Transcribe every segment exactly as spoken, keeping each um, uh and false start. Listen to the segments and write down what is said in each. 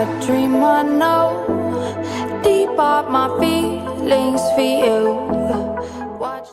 Dream I know, deep are my feelings for you. Watch.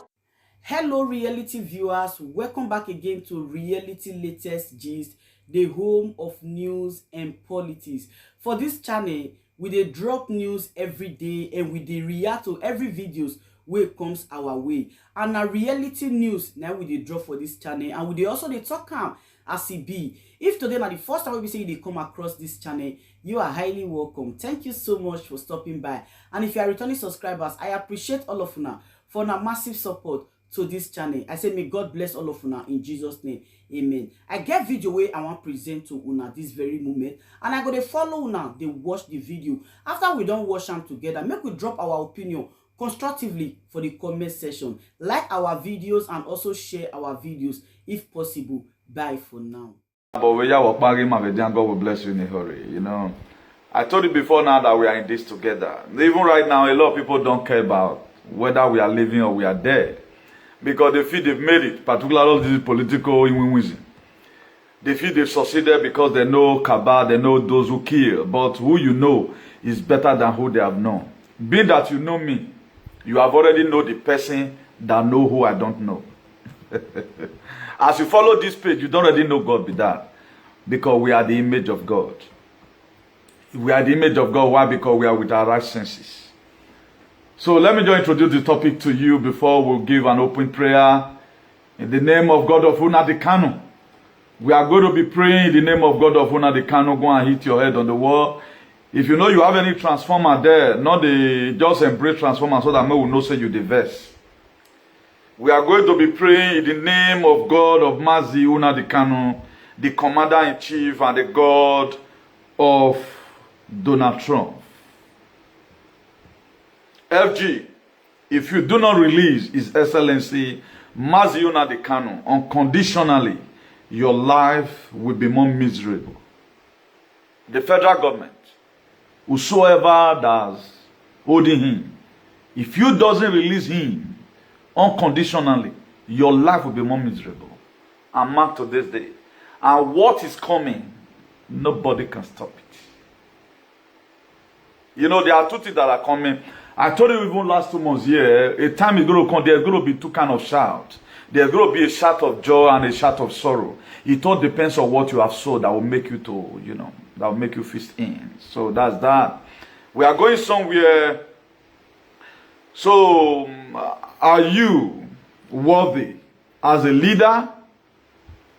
Hello, reality viewers. Welcome back again to Reality Latest Gist, the home of news and politics. For this channel, we dey drop news every day and we dey react to every videos wey comes our way. And na reality news na we dey drop for this channel, and we dey also dey talk am as e be. If today na the first time wey be say you dey come across this channel, you are highly welcome. Thank you so much for stopping by. And if you are returning subscribers, I appreciate all of una for una massive support to this channel. I say may God bless all of una in Jesus' name. Amen. I get video wey I wan present to una this very moment, and I go dey follow una dey watch the video. After we don watch am together, make we drop our opinion constructively for the comment section. Like our videos and also share our videos if possible. Bye for now. But we are working, my God will bless you in a hurry. You know, I told you before now that we are in this together. Even right now, a lot of people don't care about whether we are living or we are dead, because they feel they've made it, particularly all these political win-win. They feel they've succeeded because they know Kaba, they know those who kill. But who you know is better than who they have known. Being that you know me, you have already know the person that know who I don't know. As you follow this page, you don't already know God be that, because we are the image of God. We are the image of God. Why? Because we are with our right senses. So let me just introduce the topic to you before we give an open prayer. In the name of God of Nnamdi Kanu, we are going to be praying in the name of God of Nnamdi Kanu. Go and hit your head on the wall. If you know you have any transformer there, not the just embrace transformer so that we will know say you the verse. We are going to be praying in the name of God of Mazi Nnamdi Kanu, the commander in chief and the God of Donald Trump. F G, if you do not release His Excellency Mazi Nnamdi Kanu unconditionally, your life will be more miserable. The federal government, whosoever that's holding him, if you doesn't release him unconditionally, your life will be more miserable. And mark to this day. And what is coming, nobody can stop it. You know, there are two things that are coming. I told you even last two months here, a time is going to come, there's going to be two kind of shout. There's going to be a shout of joy and a shout of sorrow. It all depends on what you have sown that will make you to, you know, that will make you feast in. So that's that. We are going somewhere. So, um, are you worthy as a leader,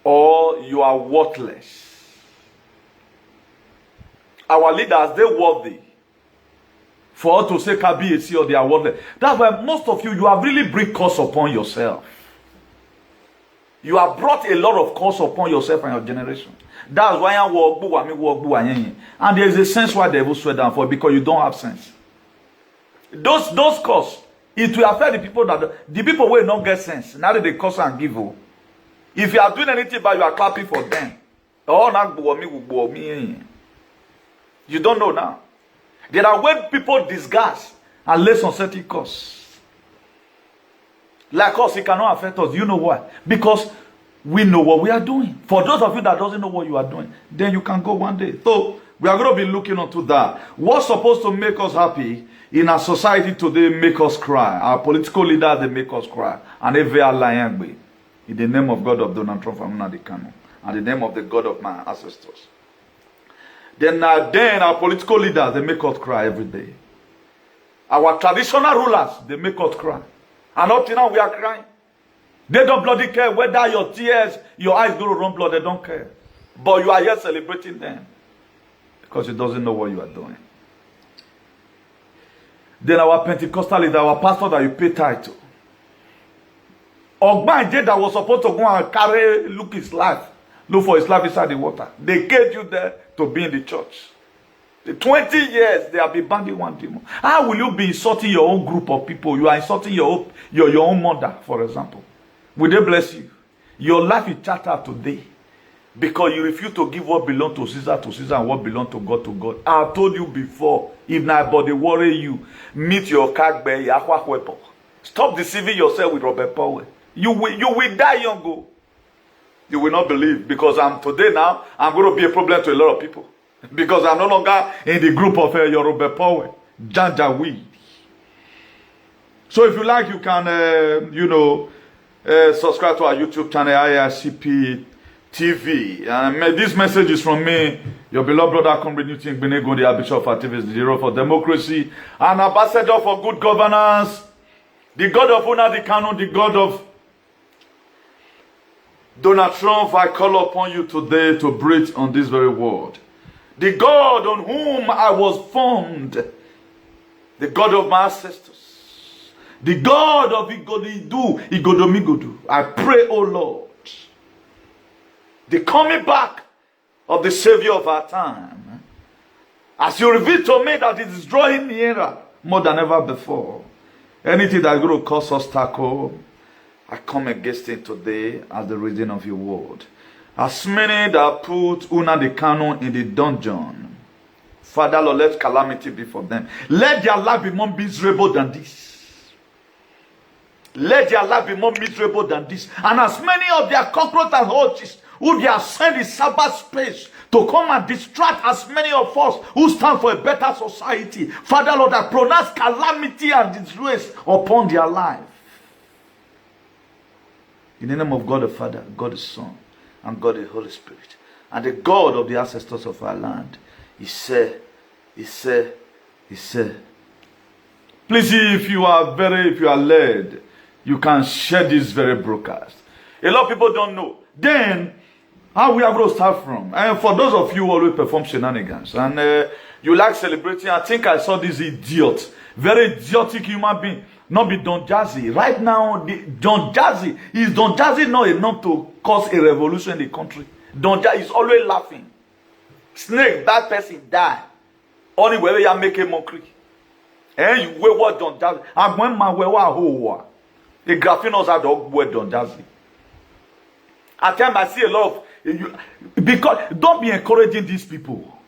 or you are worthless? Our leaders, they worthy for us to say Kabiyesi or they are worthless. That's why most of you, you have really bring curse upon yourself. You have brought a lot of curse upon yourself and your generation. That's why I walk, and there is a sense why they will swear down for, because you don't have sense. Those those curse, it will affect the people that the people wey no get sense. Now they curse and give. Oh, if you are doing anything bad, you are clapping for them. Oh, na gbomi, gbomi. You don't know now. There are when people discuss and lay some certain curse. Like us, it cannot affect us. Do you know why? Because we know what we are doing. For those of you that doesn't know what you are doing, then you can go one day. So we are going to be looking onto that. What's supposed to make us happy in our society today make us cry. Our political leaders, they make us cry. And every alliance in the name of God of Donald Trump and Nnamdi Kanu, and the name of the God of my ancestors. Then, uh, then our political leaders, they make us cry every day. Our traditional rulers, they make us cry. And up till now, we are crying. They don't bloody care whether your tears, your eyes going to run blood. They don't care. But you are here celebrating them because you doesn't know what you are doing. Then our Pentecostal leader, our pastor that you pay tithe to, Ogbanje that was supposed to go and carry, look his life, look for his life inside the water. They gave you there to be in the church. The twenty years they have been banging one demon. How will you be insulting your own group of people? You are insulting your own, your, your own mother, for example. Will they bless you? Your life is chartered today because you refuse to give what belongs to Caesar to Caesar and what belongs to God to God. I told you before, if na body worry you, meet your kagbe, your weapon. Stop deceiving yourself with Robert Powell. You will, you will die young. Oh. You will not believe, because I'm today now, I'm going to be a problem to a lot of people. because I'm no longer in the group of uh, Yoruba Power, Janjaweed. So if you like, you can, uh, you know, uh, subscribe to our YouTube channel, I I C P T V. And uh, this message is from me, your beloved brother, Comrade Newton Gbenegode, Bishop of Activists, the Hero for Democracy, and Ambassador for Good Governance, the God of Nnamdi Kanu, the God of Donald Trump, I call upon you today to breathe on this very world. The God on whom I was formed, the God of my ancestors, the God of Igodidu, Igodomigodu, I pray, oh Lord, the coming back of the Savior of our time, as you reveal to me that it is drawing nearer more than ever before. Anything that is going to cause obstacle, I come against it today as the reading of your word. As many that put Nnamdi Kanu in the dungeon, Father Lord, let calamity be for them. Let their life be more miserable than this. Let their life be more miserable than this. And as many of their cockroaches and vultures who they have sent in cyberspace to come and distract as many of us who stand for a better society, Father Lord, I pronounce calamity and disgrace upon their life. In the name of God the Father, God the Son, and God the Holy Spirit, and the God of the ancestors of our land, he said, he said, he said. Please, if you are very, if you are led, you can share this very broadcast. A lot of people don't know. Then, how we are going to start from? And for those of you who always perform shenanigans and uh, you like celebrating, I think I saw this idiot, very idiotic human being, not be Don Jazzy. Right now, the, Don Jazzy, is Don Jazzy not enough to cause a revolution in the country? Don Jazzy is always laughing. Snake, that person die. Only wherever you make a mockery. And you wear what Don Jazzy. I'm when my wear what who are. The graphinos are dog wear Don Jazzy. At times I see a lot of you, because don't be encouraging these people.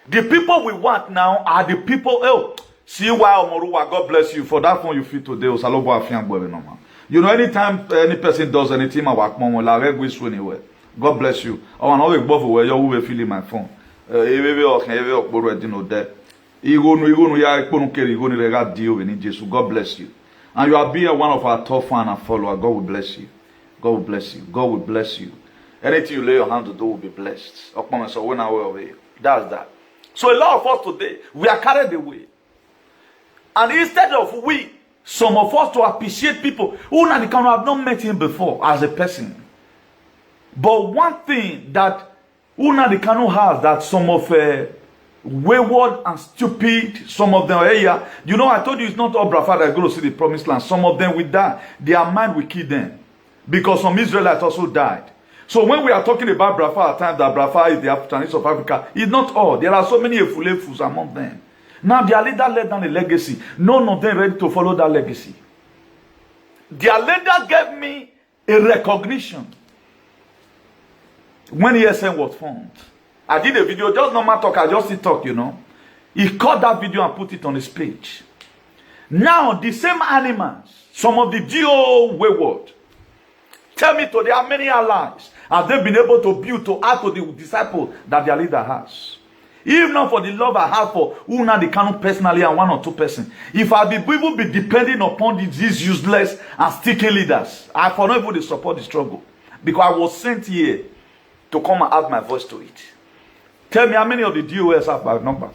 The people we want now are the people. Oh, see why Omoruwa, God bless you for that phone you feel today. Osalobo Afiangbo no man. You know, anytime any person does anything, I work more like we swing away. God bless you. I want to go for where you will feel in my phone. Uh, ewe okan ewe okporo edin ode. Igonu igonu ya ikponu kere igonu rega di owe ni Jesu. God bless you. And you are being one of our top fan and follower. God will bless you. God will bless you. God will bless you. Anything you lay your hand to do will be blessed. Okpon so when I will away. That's that. So a lot of us today, we are carried away. And instead of we, some of us to appreciate people, Nnamdi Kanu have not met him before as a person. But one thing that Nnamdi Kanu has that some of uh, wayward and stupid, some of them are here. You know, I told you it's not all Brafad that go to see the promised land. Some of them will die. Their mind will kill them. Because some Israelites also died. So when we are talking about Brafad at times, that Brafad is the Chinese of Africa, it's not all. There are so many Efulefus among them. Now their leader left down a legacy. None of them ready to follow that legacy. Their leader gave me a recognition when E S N was formed. I did a video, just normal talk, I just still talk, you know. He cut that video and put it on his page. Now, the same animals, some of the D O wayward, tell me today how many allies have they been able to build to add to the disciple that their leader has? If not for the love I have for Nnamdi Kanu personally and one or two person, if I be even be depending upon these useless and sticky leaders, I for not even dey support the struggle because I was sent here to come and add my voice to it. Tell me how many of the D O S have my number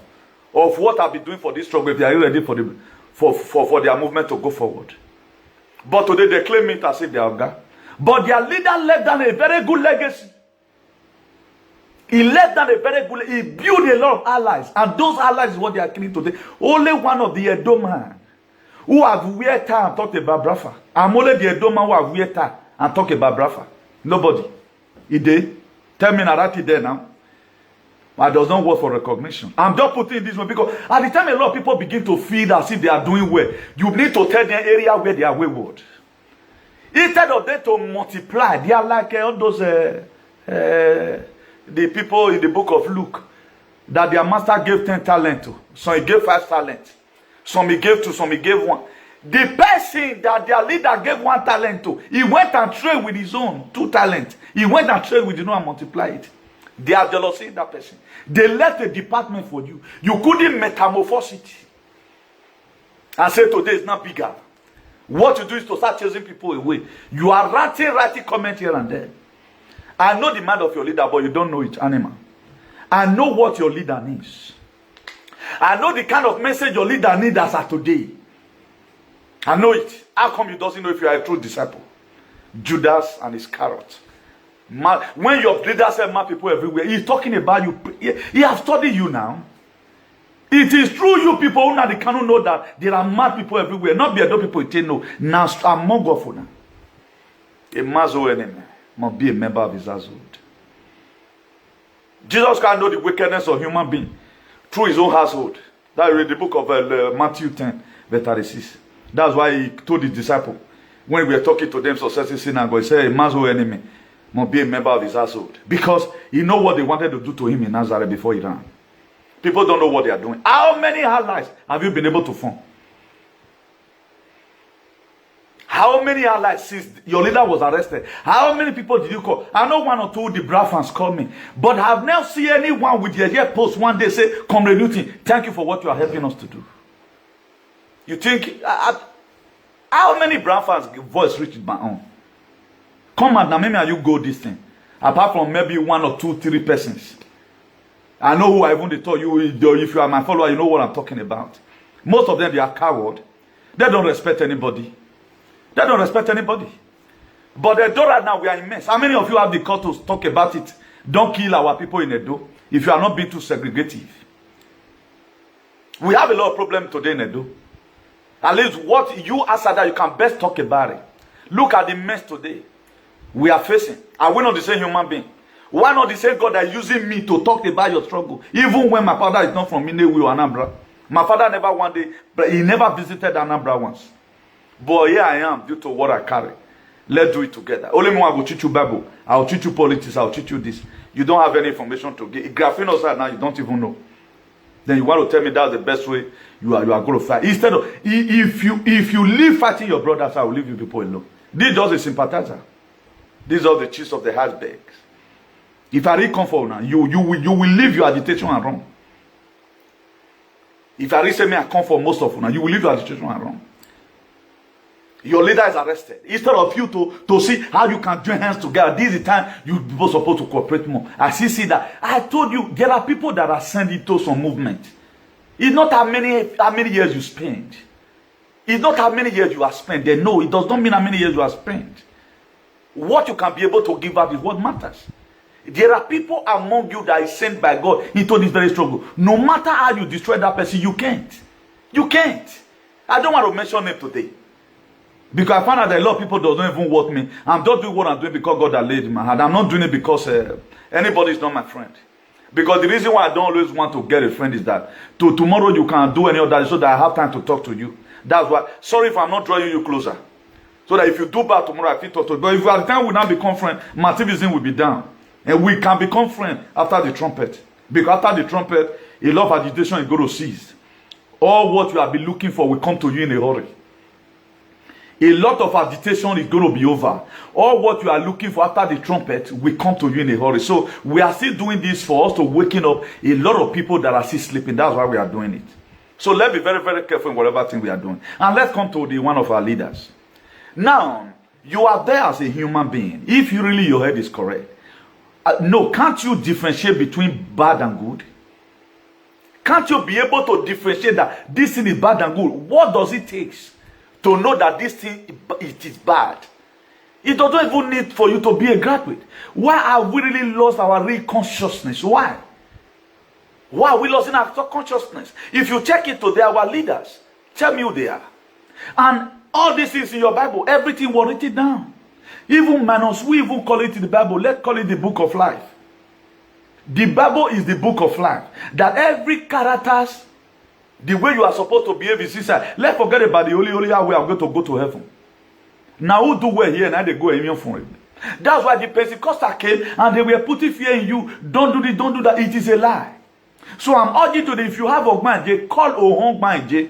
of what I've been doing for this struggle if they are ready for the for, for, for their movement to go forward. But today they claim it as if they are oga. But their leader left down a very good legacy. He left down a very good, he built a lot of allies, and those allies is what they are killing today. Only one of the Edo man who have wear tie and talk about Brafad. I'm only the Edo man who have wear tie and talk about Brafad. Nobody. He dey. Tell me na that there now. I does not work for recognition. I'm just putting this one because at the time a lot of people begin to feel as if they are doing well, you need to tell them area where they are wayward. Instead of them to multiply, they are like uh, all those uh, uh, the people in the book of Luke that their master gave ten talent to, some he gave five talent, some he gave two, some he gave one. The person that their leader gave one talent to, he went and traded with his own two talent. He went and traded with the one and multiplied it. They are jealousy in that person. They left a department for you. You couldn't metamorphose it and say today is not bigger. What you do is to start chasing people away. You are writing, writing comment here and there. I know the mind of your leader, but you don't know it, animal. I know what your leader needs. I know the kind of message your leader needs as of today. I know it. How come you doesn't know if you are a true disciple? Judas and Iscariot. Man, when your leader said mad people everywhere, he's talking about you. He, he has studied you now. It is true you people who now they cannot know that there are mad people everywhere. Not be Edo people you take no. Now among of una. A mazo enemy must be a member of his household. Jesus can know the wickedness of human being through his own household. That is the book of uh, Matthew ten, verse thirty-six. That's why he told his disciple when we were talking to them successful synagogue, he said, a mazo enemy must be a member of his household because he know what they wanted to do to him in Nazareth before he ran. People don't know what they are doing. How many allies have you been able to form? How many allies since your leader was arrested? How many people did you call? I know one or two the Brown fans call me, but I've never seen anyone with their ear post one day say, Comrade Newton, thank you for what you are helping us to do. You think I, I, how many Brown fans voice reached my own? Come out now, maybe you go this thing. Apart from maybe one or two, three persons. I know who I even dey tell you. If you are my follower, you know what I'm talking about. Most of them, they are coward. They don't respect anybody. They don't respect anybody. But the Dora now, we are immense. How many of you have the call to talk about it? Don't kill our people in Edo if you are not being too segregative. We have a lot of problem today in Edo. At least what you as that you can best talk about it. Look at the mess today we are facing. Are we not the same human being? Why not the same God that using me to talk about your struggle? Even when my father is not from Inewi or Anambra. My father never one day, but he never visited Anambra once. But here I am due to what I carry. Let's do it together. Only me I go teach you Bible. I'll teach you politics. I'll teach you this. You don't have any information to give. Grafino side now, you don't even know. Then you want to tell me that's the best way you are you are going to fight. Instead of if you if you leave fighting your brothers, I will leave you people alone. This is just a sympathizer. This is just the chiefs of the heartbreak. If I really come for now, you you will you will leave your agitation and run. If I really say me I come for most of now, you will leave your agitation and run. Your leader is arrested. Instead of you to to see how you can join hands together, this is the time you people supposed to cooperate more. I see see that I told you there are people that are sending to some movement. It's not how many how many years you spend. It's not how many years you have spent. They know it does not mean how many years you have spent. What you can be able to give out is what matters. There are people among you that is sent by God into this very struggle. No matter how you destroy that person, you can't. You can't. I don't want to mention name today. Because I found out that a lot of people doesn't even work me. I'm just doing what I'm doing because God has laid in my hand. I'm not doing it because uh, anybody is not my friend. Because the reason why I don't always want to get a friend is that to tomorrow you can do any other so that I have time to talk to you. That's why. Sorry if I'm not drawing you closer. So that if you do bad tomorrow, I feel talk to you. But if at the time we now become friends, my activism will be down. And we can become friends after the trumpet. Because after the trumpet, a lot of agitation is going to cease. All what you have been looking for will come to you in a hurry. A lot of agitation is going to be over. All what you are looking for after the trumpet will come to you in a hurry. So we are still doing this for us to waken up a lot of people that are still sleeping. That's why we are doing it. So let's be very, very careful in whatever thing we are doing. And let's come to the one of our leaders. Now, you are there as a human being. If you really your head is correct, uh, no, can't you differentiate between bad and good? Can't you be able to differentiate that this thing is bad and good? What does it take to know that this thing it is bad? It doesn't even need for you to be a graduate. Why have we really lost our real consciousness? Why? Why are we losing our consciousness? If you check it today, our leaders, tell me who they are. And all these things in your Bible, everything was written down. Even minus, we even call it in the Bible. Let's call it the book of life. The Bible is the book of life. That every characters, the way you are supposed to behave is inside. Let's forget about the holy, holy how we are going to go to heaven. Now who do well here and they go immune from it. That's why the Pentecostal came and they were putting fear in you. Don't do this, don't do that. It is a lie. So I'm urging today, if you have Ogbanje, call Ohun Ogbanje.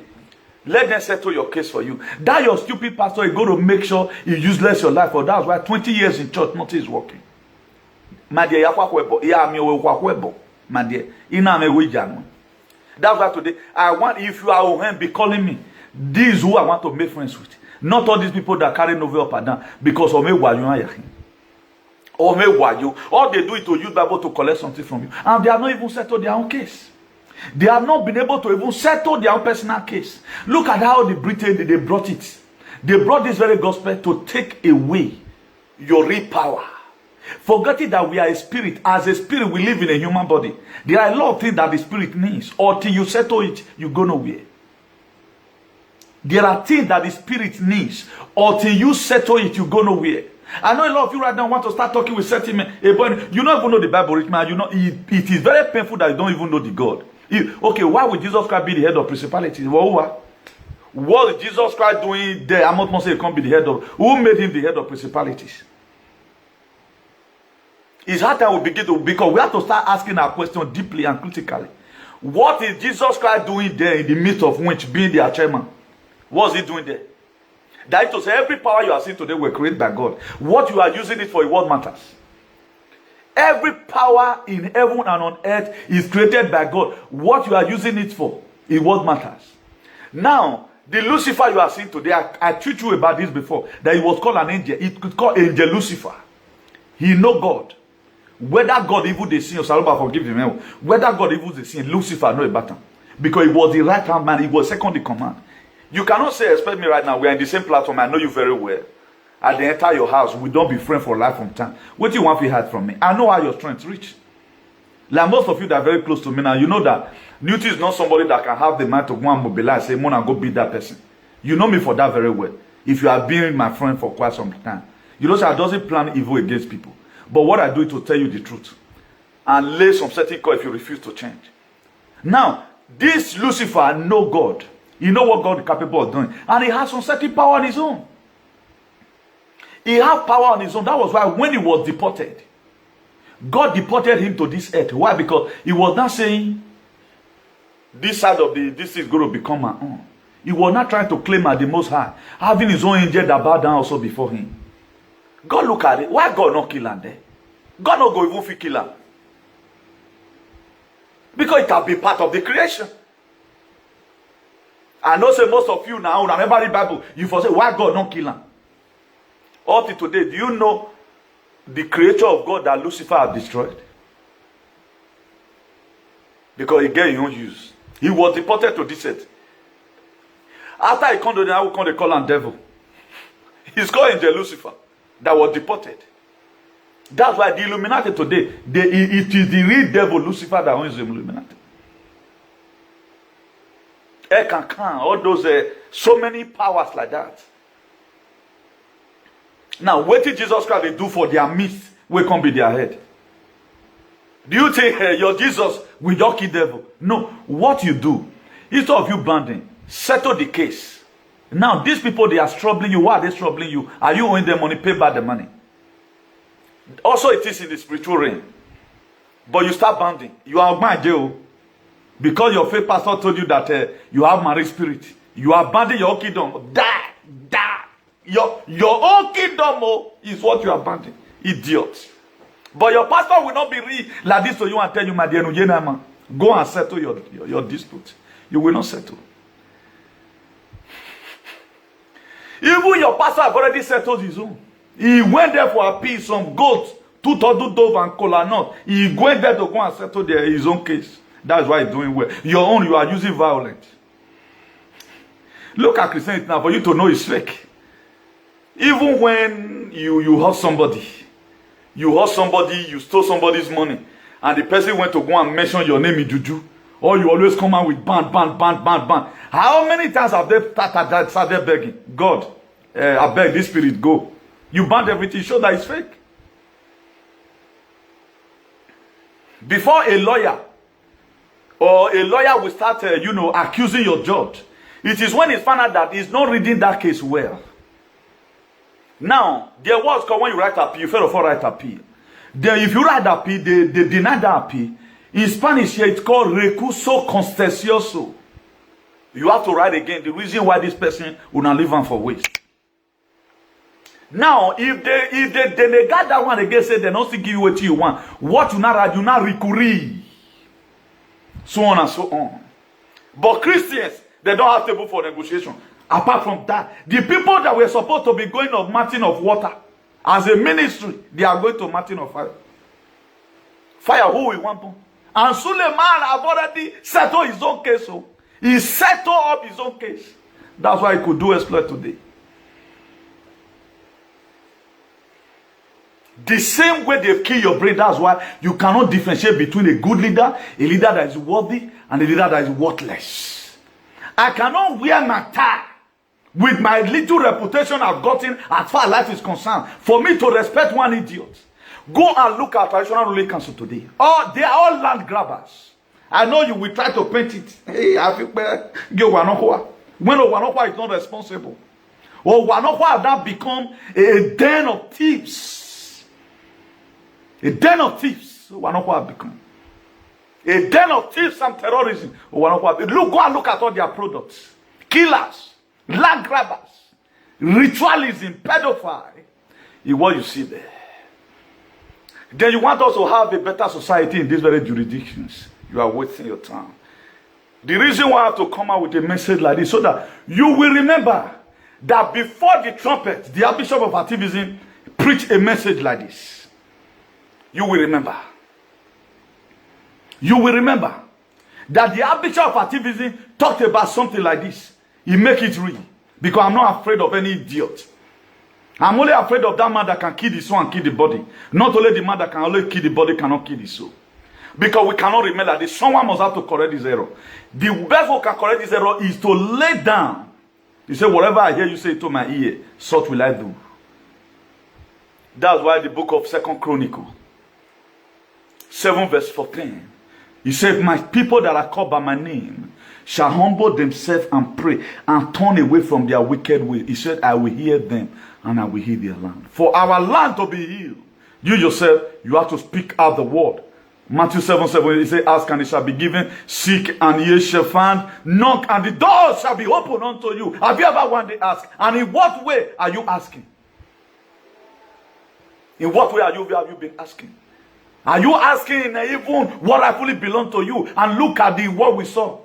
Let them settle your case for you. That your stupid pastor is going to make sure he useless your life for. That's why twenty years in church, nothing is working. My dear, yakwakwebo, ya mi owe kwakwebo. My dear, ina me we jano. That's why today I want, if you are Ohen, be calling me. These who I want to make friends with, not all these people that carry Nove up and down because Ome Wayo and Yahin. Ome Wayo, all they do is to use Bible to collect something from you, and they have not even settled their own case. They have not been able to even settle their own personal case. Look at how the Britain, they brought it. They brought this very gospel to take away your real power. Forgetting that we are a spirit. As a spirit, we live in a human body. There are a lot of things that the spirit needs. Until you settle it, you go nowhere. There are things that the spirit needs. Until you settle it, you go nowhere. I know a lot of you right now want to start talking with certain men. Eh, but you don't even know the Bible, rich man. You know, it, it is very painful that you don't even know the God. You, okay, why would Jesus Christ be the head of principalities? Well, what was Jesus Christ doing there? I'm not say he can't be the head of. Who made him the head of principalities? It's hard time we begin to, because we have to start asking our question deeply and critically. What is Jesus Christ doing there in the midst of which being their chairman? What's he doing there? That is to say, every power you are seeing today were created by God. What you are using it for is what matters. Every power in heaven and on earth is created by God. What you are using it for is what matters. Now, the Lucifer you are seeing today, I, I told you about this before, that he was called an angel. It could call angel Lucifer. He know God. Whether God even dey see, Saluba forgive him. Eh? Whether God even dey see, Lucifer know about him. Because he was the right hand man, he was second in command. You cannot say, expect me right now. We are in the same platform. I know you very well. I dey enter your house. We don't be friends for life from time. What do you want to hide from me? I know how your strength reach. Like most of you that are very close to me now, you know that Newton is not somebody that can have the mind to go and mobilize, say, Mona, go beat that person. You know me for that very well. If you have been my friend for quite some time, you know, say I doesn't plan evil against people. But what I do is to tell you the truth and lay some certain call if you refuse to change. Now, this Lucifer know God. He know what God is capable of doing. And he has some certain power on his own. He have power on his own. That was why when he was deported, God deported him to this earth. Why? Because he was not saying, this side of the, this is going to become my own. He was not trying to claim at the Most High, having his own angel that bowed down also before him. God look at it. Why God not kill him there? God not go even fit kill him. Because it can be part of the creation. I know say most of you now, una never read Bible, you for say, why God not kill him? Up to today, do you know the creature of God that Lucifer have destroyed? Because he get his own use. He was deported to this earth. After he come to the, I will come, they call him devil. He's called angel Lucifer that was deported. That's why the Illuminati today, they, it is the real devil Lucifer that owns the Illuminati. Ekankan, all those, uh, so many powers like that. Now, what did Jesus Christ do for their midst? Will come be their head. Do you think, eh, your Jesus will just kill devil? No. What you do, instead of you banding, settle the case. Now, these people, they are troubling you. Why are they troubling you? Are you owing them money? Pay back the money. Also, it is in the spiritual realm. But you start banding. You are my jail. Because your faith pastor told you that, eh, you have married spirit. You are banding your kingdom. Die! Die! Your, your own kingdom, oh, is what you are banding. Idiot. But your pastor will not be real like this to you and tell you, my dear Nujenama, go and settle your, your, your dispute. You will not settle. Even your pastor have already settled his own. He went there for a piece, some goats, two thousand dove and kola nut. He went there to go and settle their, his own case. That's why he's doing well. Your own, you are using violence. Look at Christianity now for you to know it's fake. Even when you, you hurt somebody, you hurt somebody, you stole somebody's money, and the person went to go and mention your name in juju, or you always come out with ban, ban, ban, ban, ban. How many times have they started, started begging? God, eh, I beg this spirit go. You banned everything, show that it's fake. Before a lawyer or a lawyer will start, uh, you know, accusing your judge, it is when he found out that he's not reading that case well. Now, there was called when you write appeal, you first of all write appeal. Then if you write appeal, they, they deny that appeal. In Spanish here, it's called recurso contencioso. You have to write again the reason why this person will not leave him for waste. Now, if they if they they, they got that one again, say they don't still give you what you want. What you not you not recurri, so on and so on. But Christians, they don't have table for negotiation. Apart from that, the people that were supposed to be going of mountain of water as a ministry, they are going to mountain of fire. Fire who we want to. And Suleiman have already settled his own case. So he settled up his own case. That's why he could do exploit today. The same way they've killed your brain, that's why you cannot differentiate between a good leader, a leader that is worthy, and a leader that is worthless. I cannot wear my tie with my little reputation I've gotten as far as life is concerned for me to respect one idiot. Go and look at traditional ruling council today. All they are all land grabbers. I know you will try to paint it. Hey, I feel bad. When Owanokwa is not responsible, Owanokwa has now become a den of thieves. A den of thieves. Owanokwa has become a den of thieves and terrorism. Owanokwa, look, go and look at all their products. Killers, land grabbers, ritualism, pedophile. Is what you see there. Then you want us to have a better society in these very jurisdictions. You are wasting your time. The reason why I have to come out with a message like this, so that you will remember that before the trumpet, the Archbishop of Activism preached a message like this. You will remember. You will remember that the Archbishop of Activism talked about something like this. He make it real. Because I'm not afraid of any idiot. I'm only afraid of that man that can kill the soul and kill the body. Not only the man that can only kill the body cannot kill the soul. Because we cannot remain like this. Someone must have to correct this error. The best we can correct this error is to lay down. He said, "Whatever I hear you say to my ear, such will I do." That's why the book of Second Chronicle, seven verse fourteen, he said, "My people that are called by my name shall humble themselves and pray and turn away from their wicked way." He said, "I will hear them and I will heal their land." For our land to be healed, you yourself, you have to speak out the word. Matthew seven seven, he said, "Ask and it shall be given, seek and ye shall find, knock and the door shall be opened unto you." Have you ever one day asked? And in what way are you asking? In what way are you have you been asking? Are you asking in even what rightfully belong to you? And look at the what we saw.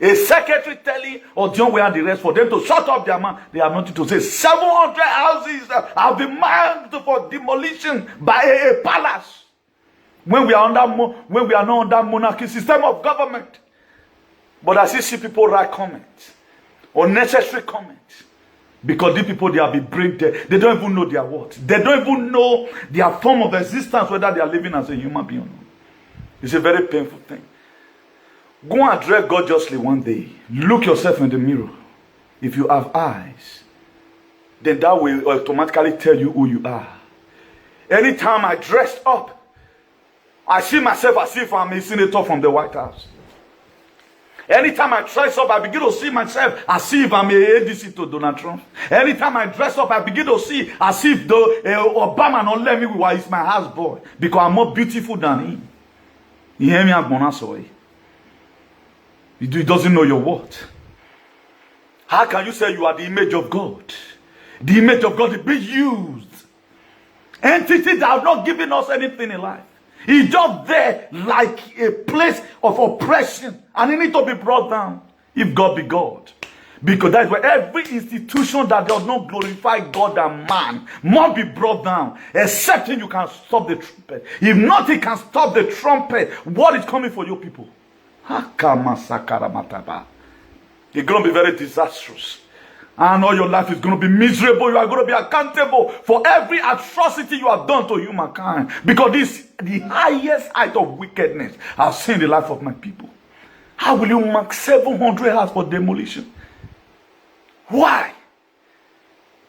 A secretary telling Ojonwe and the rest for them to shut up their mouth. They have nothing to say. Seven hundred houses uh, have been marked for demolition by a, a palace. When we are under mo- when we are not under monarchy system of government. But I still see people write comment, unnecessary comment, because these people, they have been brain dead. They don't even know their what. They don't even know their form of existence, whether they are living as a human being or not. It's a very painful thing. Go and dress gorgeously one day. Look yourself in the mirror. If you have eyes, then that will automatically tell you who you are. Anytime I dress up, I see myself as if I'm a senator from the White House. Anytime I dress up, I begin to see myself as if I'm a A D C to Donald Trump. Anytime I dress up, I begin to see as if the uh, Obama not let me why he's my house boy, because I'm more beautiful than him. You hear me, Agbona Soy? He do- he doesn't know your worth. How can you say you are the image of God? The image of God is being used. Entity that have not given us anything in life. It's just there like a place of oppression, and it need to be brought down if God be God. Because that's why every institution that does not glorify God and man must be brought down, except you can stop the trumpet. If nothing can stop the trumpet, what is coming for you people? Hakamasakaramataba. It's going to be very disastrous. And all your life is going to be miserable. You are going to be accountable for every atrocity you have done to humankind. Because this is the highest height of wickedness I've seen in the life of my people. How will you mark seven hundred hours for demolition? Why?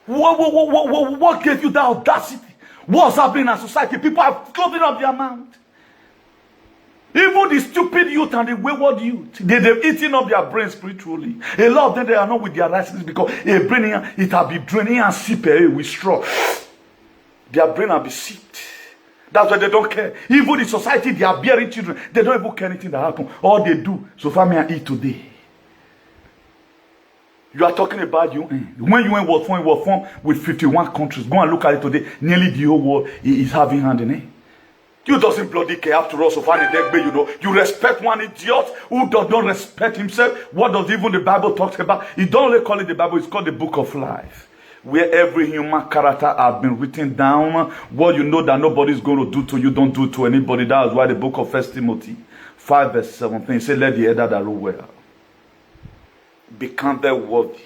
What, what, what, what, what, what gave you that audacity? What's happening in our society? People are closing up their mouth. Even the stupid youth and the wayward youth, they, they've eaten up their brains spiritually. A lot of them, they are not with their right senses because a brain, it have been draining and sip away with straw. Their brain have been sipped. That's why they don't care. Even the society, they are bearing children. They don't even care anything that happen. All they do, so far me and eat today. You are talking about U N. When U N was formed, it was formed with fifty-one countries. Go and look at it today. Nearly the whole world i- is having hand in it. You doesn't bloody care after all, so far the dead, you know. You respect one idiot who does not respect himself. What does even the Bible talks about? He don't only call it the Bible, it's called the book of life. Where every human character has been written down. What you know that nobody is going to do to you, don't do to anybody. That's why the book of First Timothy five verse seventeen say, let the elder that rule well be counted worthy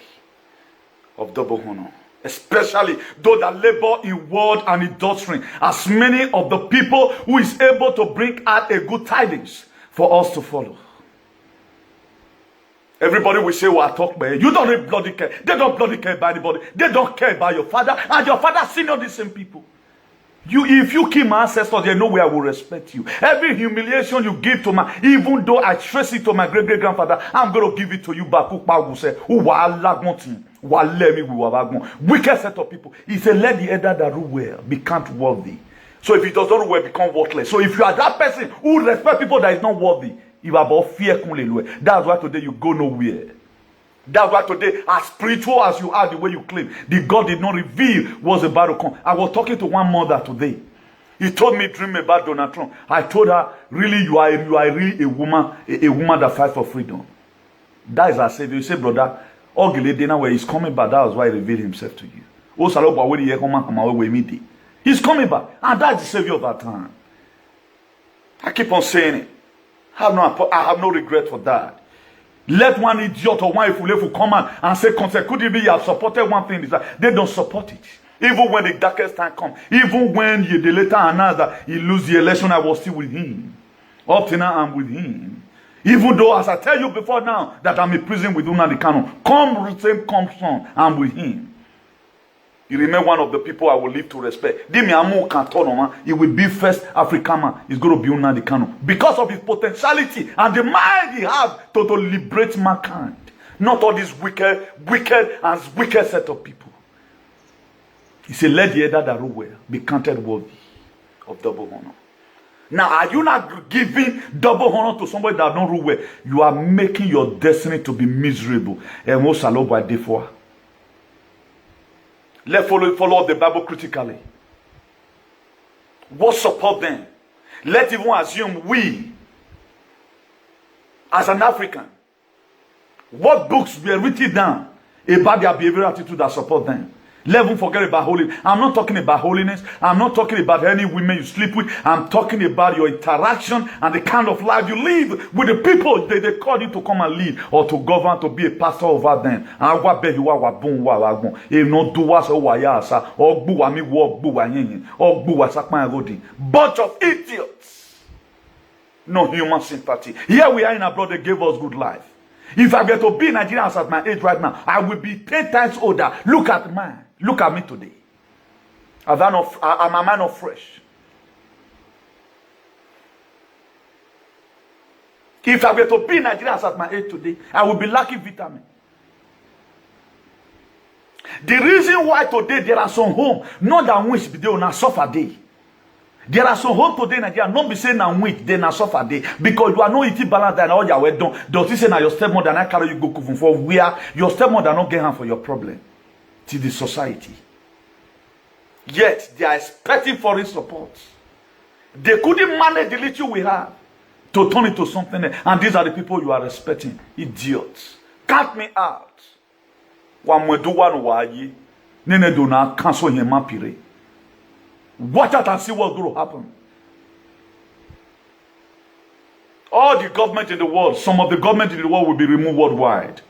of double honor, especially those that labor in word and in doctrine, as many of the people who is able to bring out a good tidings for us to follow. Everybody will say, well, I talk, but you don't really bloody care. They don't bloody care about anybody. They don't care about your father, and your father senior the same people. You, if you kill my ancestors, there's no way I will respect you. Every humiliation you give to my, even though I trace it to my great great grandfather, I'm gonna give it to you back. Ukpa will say, "Who wa laguntin, wa lemi, we wa bagun." Wicked set of people. He said, let the elder that rule well be count worthy. So if he does not rule well, become worthless. So if you are that person who respect people that is not worthy, you are about fear kunle lue. That's why today you go nowhere. That's why today, as spiritual as you are, the way you claim, the God did not reveal was about to come. I was talking to one mother today. He told me dream about Donald Trump. I told her, really, you are you are really a woman, a, a woman that fights for freedom. That is our savior. You say, brother, Ogilede now where he's coming back. That was why he revealed himself to you. Osalobo, where the year come and come away with me. He's coming back, and that's the savior of our time. I keep on saying it. Have no, I have no regret for that. Let one idiot or one ifulefu come out and say, consecutively, you have supported one thing. Is that they don't support it. Even when the darkest time come, even when you, they later announce that he lose the election, I was still with him. Up to now, I'm with him. Even though, as I tell you before now, that I'm in prison with Nnamdi Kanu, come same, come soon, I'm with him. He remain one of the people I will live to respect. Dimi Amu can turn on, he will be first African man. He's going to be Nnamdi Kanu because of his potentiality and the mind he has to, to liberate mankind. Not all these wicked, wicked and wicked set of people. He said, let the elder that rule well be counted worthy of double honor. Now, are you not giving double honor to somebody that don't rule well? You are making your destiny to be miserable. And most are by day for. Let's follow, follow the Bible critically. What support them? Let's even assume we, as an African, what books were written down about their behavioral attitude that support them? Let's even forget about holiness. I'm not talking about holiness. I'm not talking about any women you sleep with. I'm talking about your interaction and the kind of life you live with the people they, they call you to come and lead or to govern, to be a pastor over them. Awa behi wa wa bun wa wa gun. E no do wa so wa ya sa. Ogbu wa mi wo ogbu wa yin yin. Ogbu wa sakpan rodi. Bunch of idiots. No human sympathy. Here we are in abroad, they gave us good life. If I get to be in Nigeria as at my age right now, I will be ten times older. Look at mine. Look at me today. Have I not, am I not fresh? If I were to be in Nigeria as at my age today, I would be lacking vitamin. The reason why today there are some home, not that which be dey una suffer dey. There are some home today in Nigeria, not be say na which dey na suffer dey, because you are not eating balance and all your well done. Does it say na your stepmother na carry you go kufun for where your stepmother not get hand for your problem? To the society. Yet they are expecting foreign support. They couldn't manage the little we have to turn it to something else. And these are the people you are respecting. Idiots. Count me out. Wa mwedu wa no wa ye. Nene do na cancel him mapire. Watch out and see what's going to happen. All the government in the world, some of the government in the world will be removed worldwide.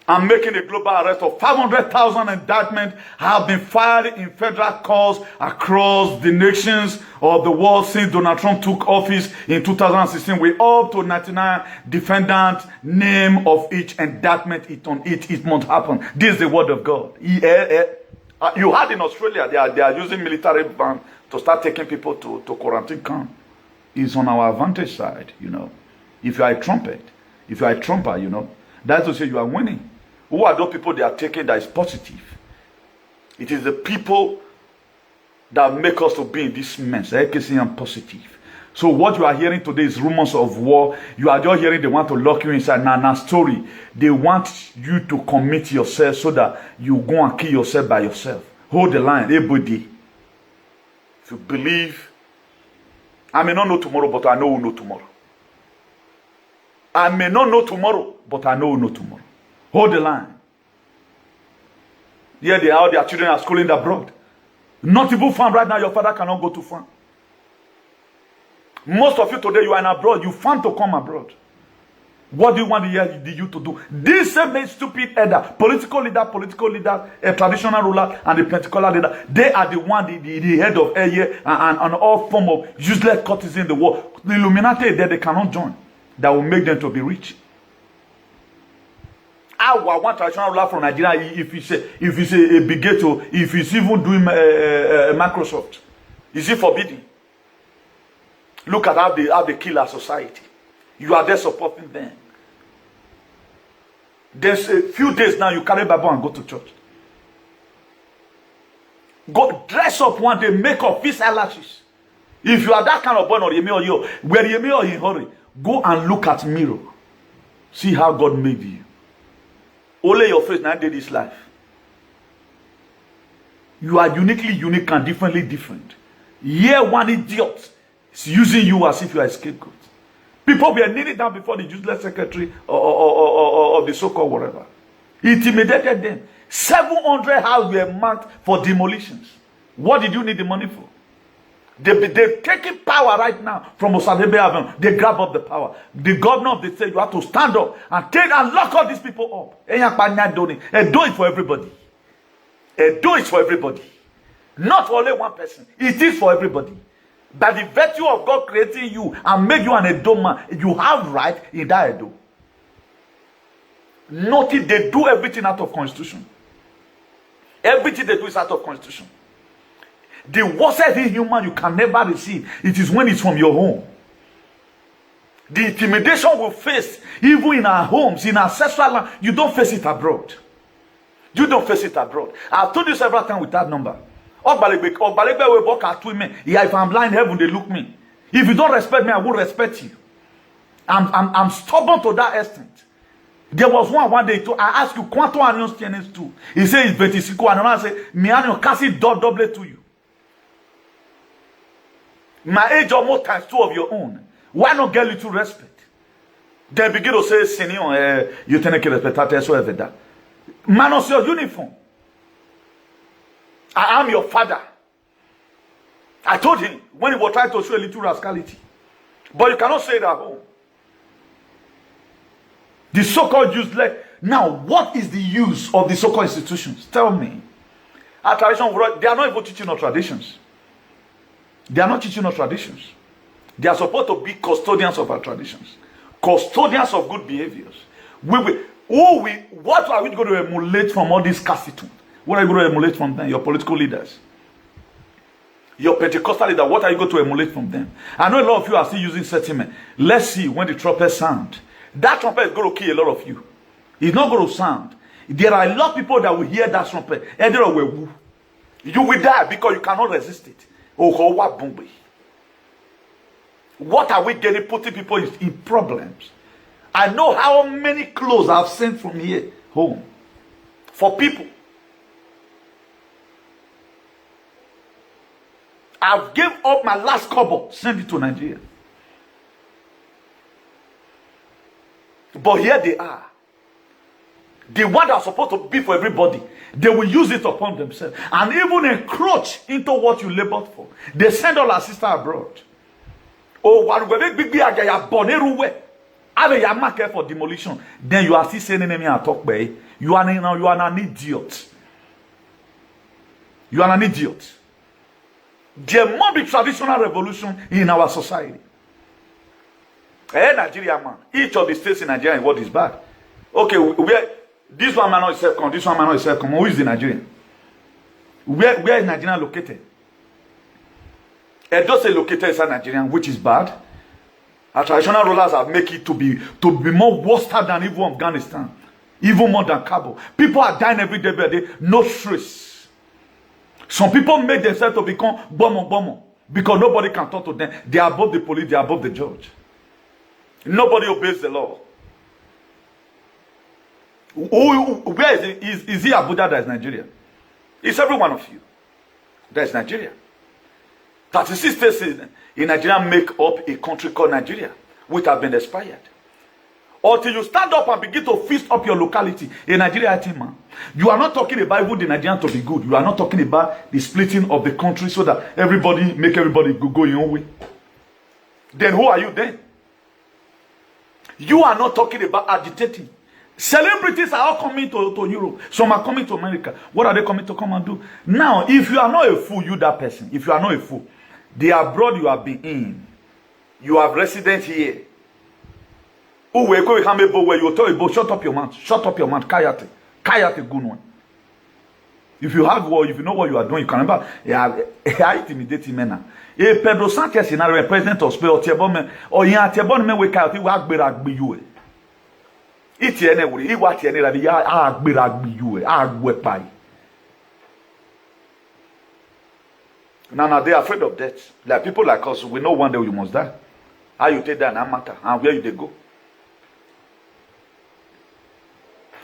And making a global arrest of five hundred thousand indictments have been filed in federal courts across the nations of the world since Donald Trump took office in two thousand sixteen, with up to ninety-nine defendants name of each indictment it on it. It must happen. This is the word of God. He, eh, eh, uh, you had in Australia, they are, they are using military van to start taking people to, to quarantine camp. Is on our advantage side, you know. If you are a trumpet, if you are a trumper, you know, that's to say you are winning. Who are those people they are taking that is positive? It is the people that make us to be in this mess. A K C and positive. So what you are hearing today is rumors of war. You are just hearing they want to lock you inside. Now, now story. They want you to commit yourself so that you go and kill yourself by yourself. Hold the line, everybody. If you believe, I may not know tomorrow, but I know who know tomorrow. I may not know tomorrow, but I know who know tomorrow. Hold the line. Yeah, they, all their children are schooling abroad. Not even farm right now. Your father cannot go to farm. Most of you today, you are in abroad. You farm to come abroad. What do you want the, the youth to do? This same stupid elder, political leader, political leader, a traditional ruler, and the particular leader, they are the one, the, the, the head of air and, and, and all form of useless courtesy in the world. The Illuminati, they, they cannot join. That will make them to be rich. How I want traditional ruler from Nigeria, if it's a, if it's a, a bigot, or if it's even doing uh, uh, Microsoft, is it forbidden? Look at how they, how they kill our society. You are there supporting them. There's a few days now, you carry Bible and go to church. Go dress up one day, make up, fix eyelashes. If you are that kind of boy, not Yemi or you, where Yemi or in hurry, go and look at mirror. See how God made you. Only your face now did this life. You are uniquely unique and differently different. Here, one idiot is using you as if you are a scapegoat. People were kneeling down before the useless secretary or, or, or, or, or of the so-called whatever. He intimidated them. Seven hundred houses were marked for demolitions. What did you need the money for? They, they're taking power right now from Osadebe Avenue. They grab up the power. The governor of the state, you have to stand up and take and lock all these people up. Enyakpa Nyadoni. And do it for everybody. And do it for everybody. Not for only one person. It is for everybody. By the virtue of God creating you and make you an Edo man, you have right in that Edo. Nothing, they do everything out of constitution. Everything they do is out of constitution. The worst human you can never receive, it is when it's from your home. The intimidation we face, even in our homes, in our ancestral land, you don't face it abroad. You don't face it abroad. I've told you several times with that number. Ogbalegbe, Ogbalegbe will walk at women. Yeah, if I'm blind, heaven, they look me. If you don't respect me, I won't respect you. I'm, I'm, I'm stubborn to that extent. There was one, one day, too, I asked you, Quanto Arios tienes tú? He said, it's twenty-six. And I said, mi año casi do-, doble tuyo. My age almost times two of your own. Why not get little respect? Then begin to say, Señor, eh, you tiene que respetarte, eso es verdad. Minus your uniform. I am your father. I told him when he was trying to show a little rascality. But you cannot say it at home. The so-called useless. Now, what is the use of the so-called institutions? Tell me. Our tradition, they are not even teaching our traditions. They are not teaching our traditions. They are supposed to be custodians of our traditions, custodians of good behaviors. We will, who we, what are we going to emulate from all these Castleton? What are you going to emulate from them? Your political leaders, your Pentecostal leader, what are you going to emulate from them? I know a lot of you are still using sentiment. Let's see when the trumpet sound. That trumpet is going to kill a lot of you. It's not going to sound. There are a lot of people that will hear that trumpet. And they will, you will die because you cannot resist it. Oho, wa bumbi. What are we getting putting people in, in problems? I know how many clothes I've sent from here home for people. I've gave up my last kobo, send it to Nigeria. But here they are. The one that's supposed to be for everybody, they will use it upon themselves and even encroach into what you labored for. They send all our sister abroad. Oh, one way big, big, big, big, born everywhere. Have a market for demolition. Then you are still saying enemy and talk by. You are, you are an idiot. You are an idiot. There must be traditional revolution in our society. Eh, Nigeria, man. Each of the states in Nigeria, what is bad? Okay, where this one man not self come, this one man not self come. Who is the Nigerian? Where, where is Nigeria located? Edo State located inside Nigeria, which is bad. Our traditional rulers have make it to be, to be more worse than even Afghanistan, even more than Kabul. People are dying every day by day, no stress. Some people make themselves to become bomo bomo. Because nobody can talk to them. They are above the police, they are above the judge. Nobody obeys the law. Who, who- where is it? Is, is it Abuja that is Nigeria? It's every one of you that is Nigeria. Thirty-six states in, in Nigeria make up a country called Nigeria, which have been expired. Until you stand up and begin to fix up your locality, a Nigeria team, man, you are not talking about even the Nigerian to be good. You are not talking about the splitting of the country so that everybody make everybody go, go your own way. Then who are you then? You are not talking about agitating. Celebrities are all coming to, to Europe. Some are coming to America. What are they coming to come and do? Now, if you are not a fool, you that person, if you are not a fool, the abroad you have been in, you have resident here. Who will go come able where you tell you, shut up your mouth, shut up your mouth, kayate, kayate, good one. If you have what, if you know what you are doing, you can remember. Yeah, I intimidate him now. A Pedro Sanchez in a president of Spain or Tiabon, or in Tiabon, men wake out, he will agbera you. It's any way, he what any rabi, agbera you, agwepai. Now, now they are afraid of death. Like people like us, we know one day you must die. How you take that and matter, and where you they go?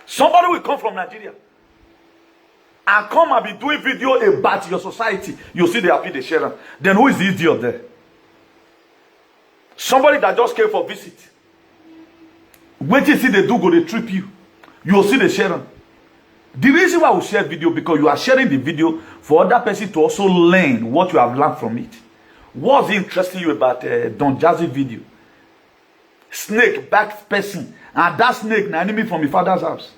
Somebody will come from Nigeria and come and be doing video about your society. You see, they happy, they share them. Then who is the idiot there? Somebody that just came for visit. Wait till see they do go, they trip you. You see, they share them. The reason why we share video because you are sharing the video for other person to also learn what you have learned from it. What's interesting you about uh, Don Jazzy video? Snake back person, and that snake na enemy from the father's house.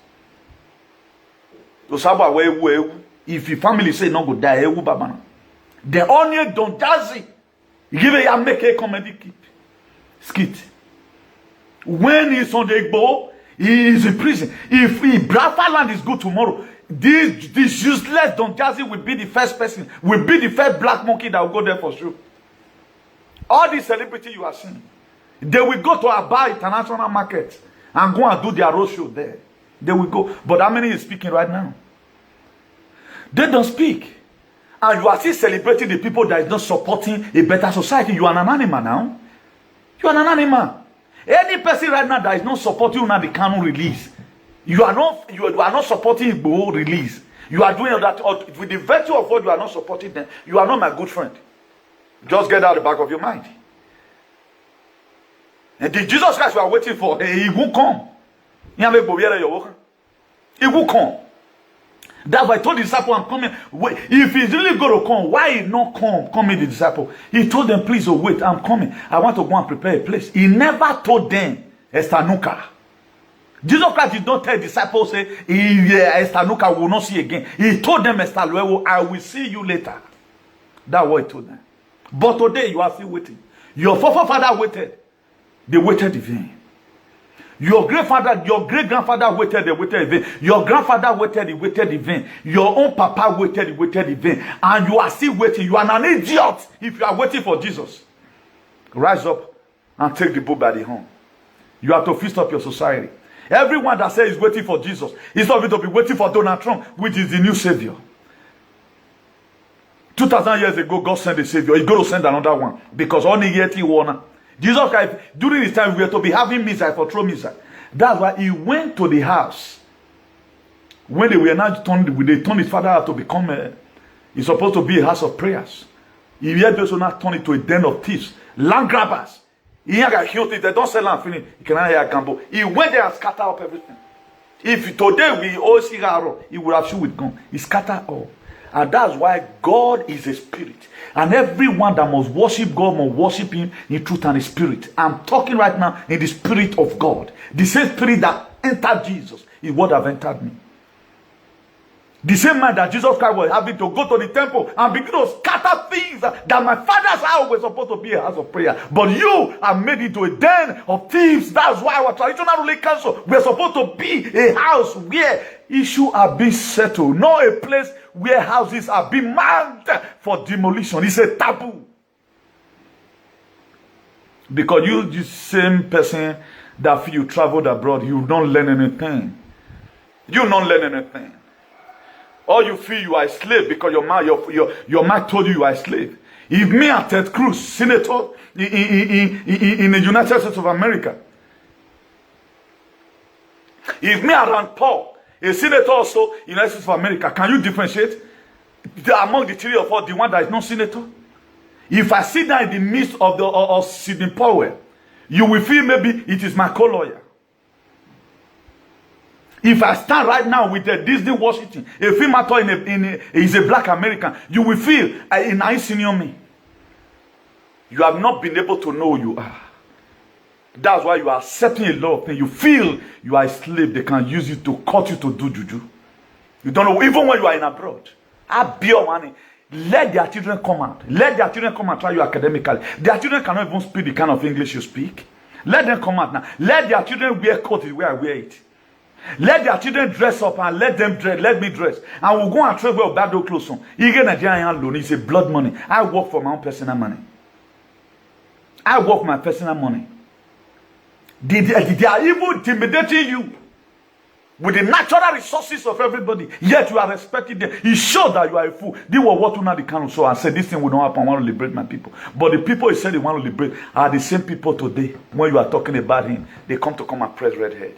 Osaba we ewu ewu. If your family say no go die, ewu babana. The only Don Jazzy, give a make a comedy skit. When he's on the go, he is in prison. If, if Biafra land is good tomorrow, this this useless Don Jazzy will be the first person, will be the first black monkey that will go there for sure. All these celebrity you are seeing, they will go to Aba International Market and go and do their road show there. They will go. But how many is speaking right now? They don't speak. And you are still celebrating the people that is not supporting a better society. You are an animal now. You are an animal. Any person right now that is not supporting una the Kanu release, you are not you, you are not supporting Igboho release. You are doing that with the virtue of what you are not supporting them. You are not my good friend. Just get out the back of your mind. And the Jesus Christ you are waiting for, he won't come. He will come. That's why I told the disciple, I'm coming. Wait, if he's really going to come, why he not come? Come meet the disciple. He told them, please, oh, wait, I'm coming. I want to go and prepare a place. He never told them, Estanuka. Jesus Christ did not tell disciples, say, he, yeah, Estanuka will not see again. He told them, Estaluewo, I will see you later. That's what he told them. But today, you are still waiting. Your forefather waited. They waited in vain. Your grandfather, your great grandfather waited, they waited in vain. Your grandfather waited, he waited in vain. Your own papa waited, he waited in vain. And you are still waiting. You are an idiot if you are waiting for Jesus. Rise up and take the bull by the horn. You have to fix up your society. Everyone that says is waiting for Jesus is not going to be waiting for Donald Trump, which is the new savior. Two thousand years ago, God sent a savior. He's going to send another one because only yet he won. Jesus Christ, during his time, we were to be having missile for throw missile. That's why he went to the house. When they were now turned, they turned his father out to become a, he's supposed to be a house of prayers. He had also now turned it to a den of thieves, land grabbers. He had got huge thieves. They don't sell and finish. He cannot hear gamble. He went there and scatter up everything. If today we all see Aaron, he would have shoot with gun. He scatter all. And that's why God is a spirit. And everyone that must worship God must worship him in truth and in spirit. I'm talking right now in the spirit of God. The same spirit that entered Jesus is what have entered me. The same man that Jesus Christ was having to go to the temple and begin to scatter things that my father's house was supposed to be a house of prayer. But you have made it to a den of thieves. That's why our traditional ruling council were supposed to be a house where issue are being settled, not a place where houses are being marked for demolition. It's a taboo. Because you, the same person that feel you traveled abroad, you don't learn anything. You don't learn anything. All you feel you are a slave because your mind, your, your, your mind told you you are a slave. If me and Ted Cruz, senator in, in, in, in, in the United States of America, if me and Rand Paul, a senator also in the United States of America, can you differentiate the, among the three of us, the one that is not senator? If I sit down in the midst of the of, of Sidney Powell, you will feel maybe it is my co-lawyer. If I stand right now with a Denzel Washington, a film actor in a, in a, is a black American, you will feel uh, in senior me. You have not been able to know who you are. That's why you are accepting a lot of things. You feel you are a slave. They can use you to cut you to do juju. You don't know, even when you are in abroad. I be your money. Let their children come out. Let their children come and try you academically. Their children cannot even speak the kind of English you speak. Let them come out now. Let their children wear coat the way I wear it. Let their children dress up and let them dress. Let me dress. And we'll go and travel with that clothes on. You get Nigerian loan. It's a blood money. I work for my own personal money. I work my personal money. They, they, they are even intimidating you with the natural resources of everybody, yet you are respecting them. It shows that you are a fool. They were what una the kind of so and said this thing will not happen. I want to liberate my people. But the people he said he want to liberate are the same people today. When you are talking about him, they come to come and press red head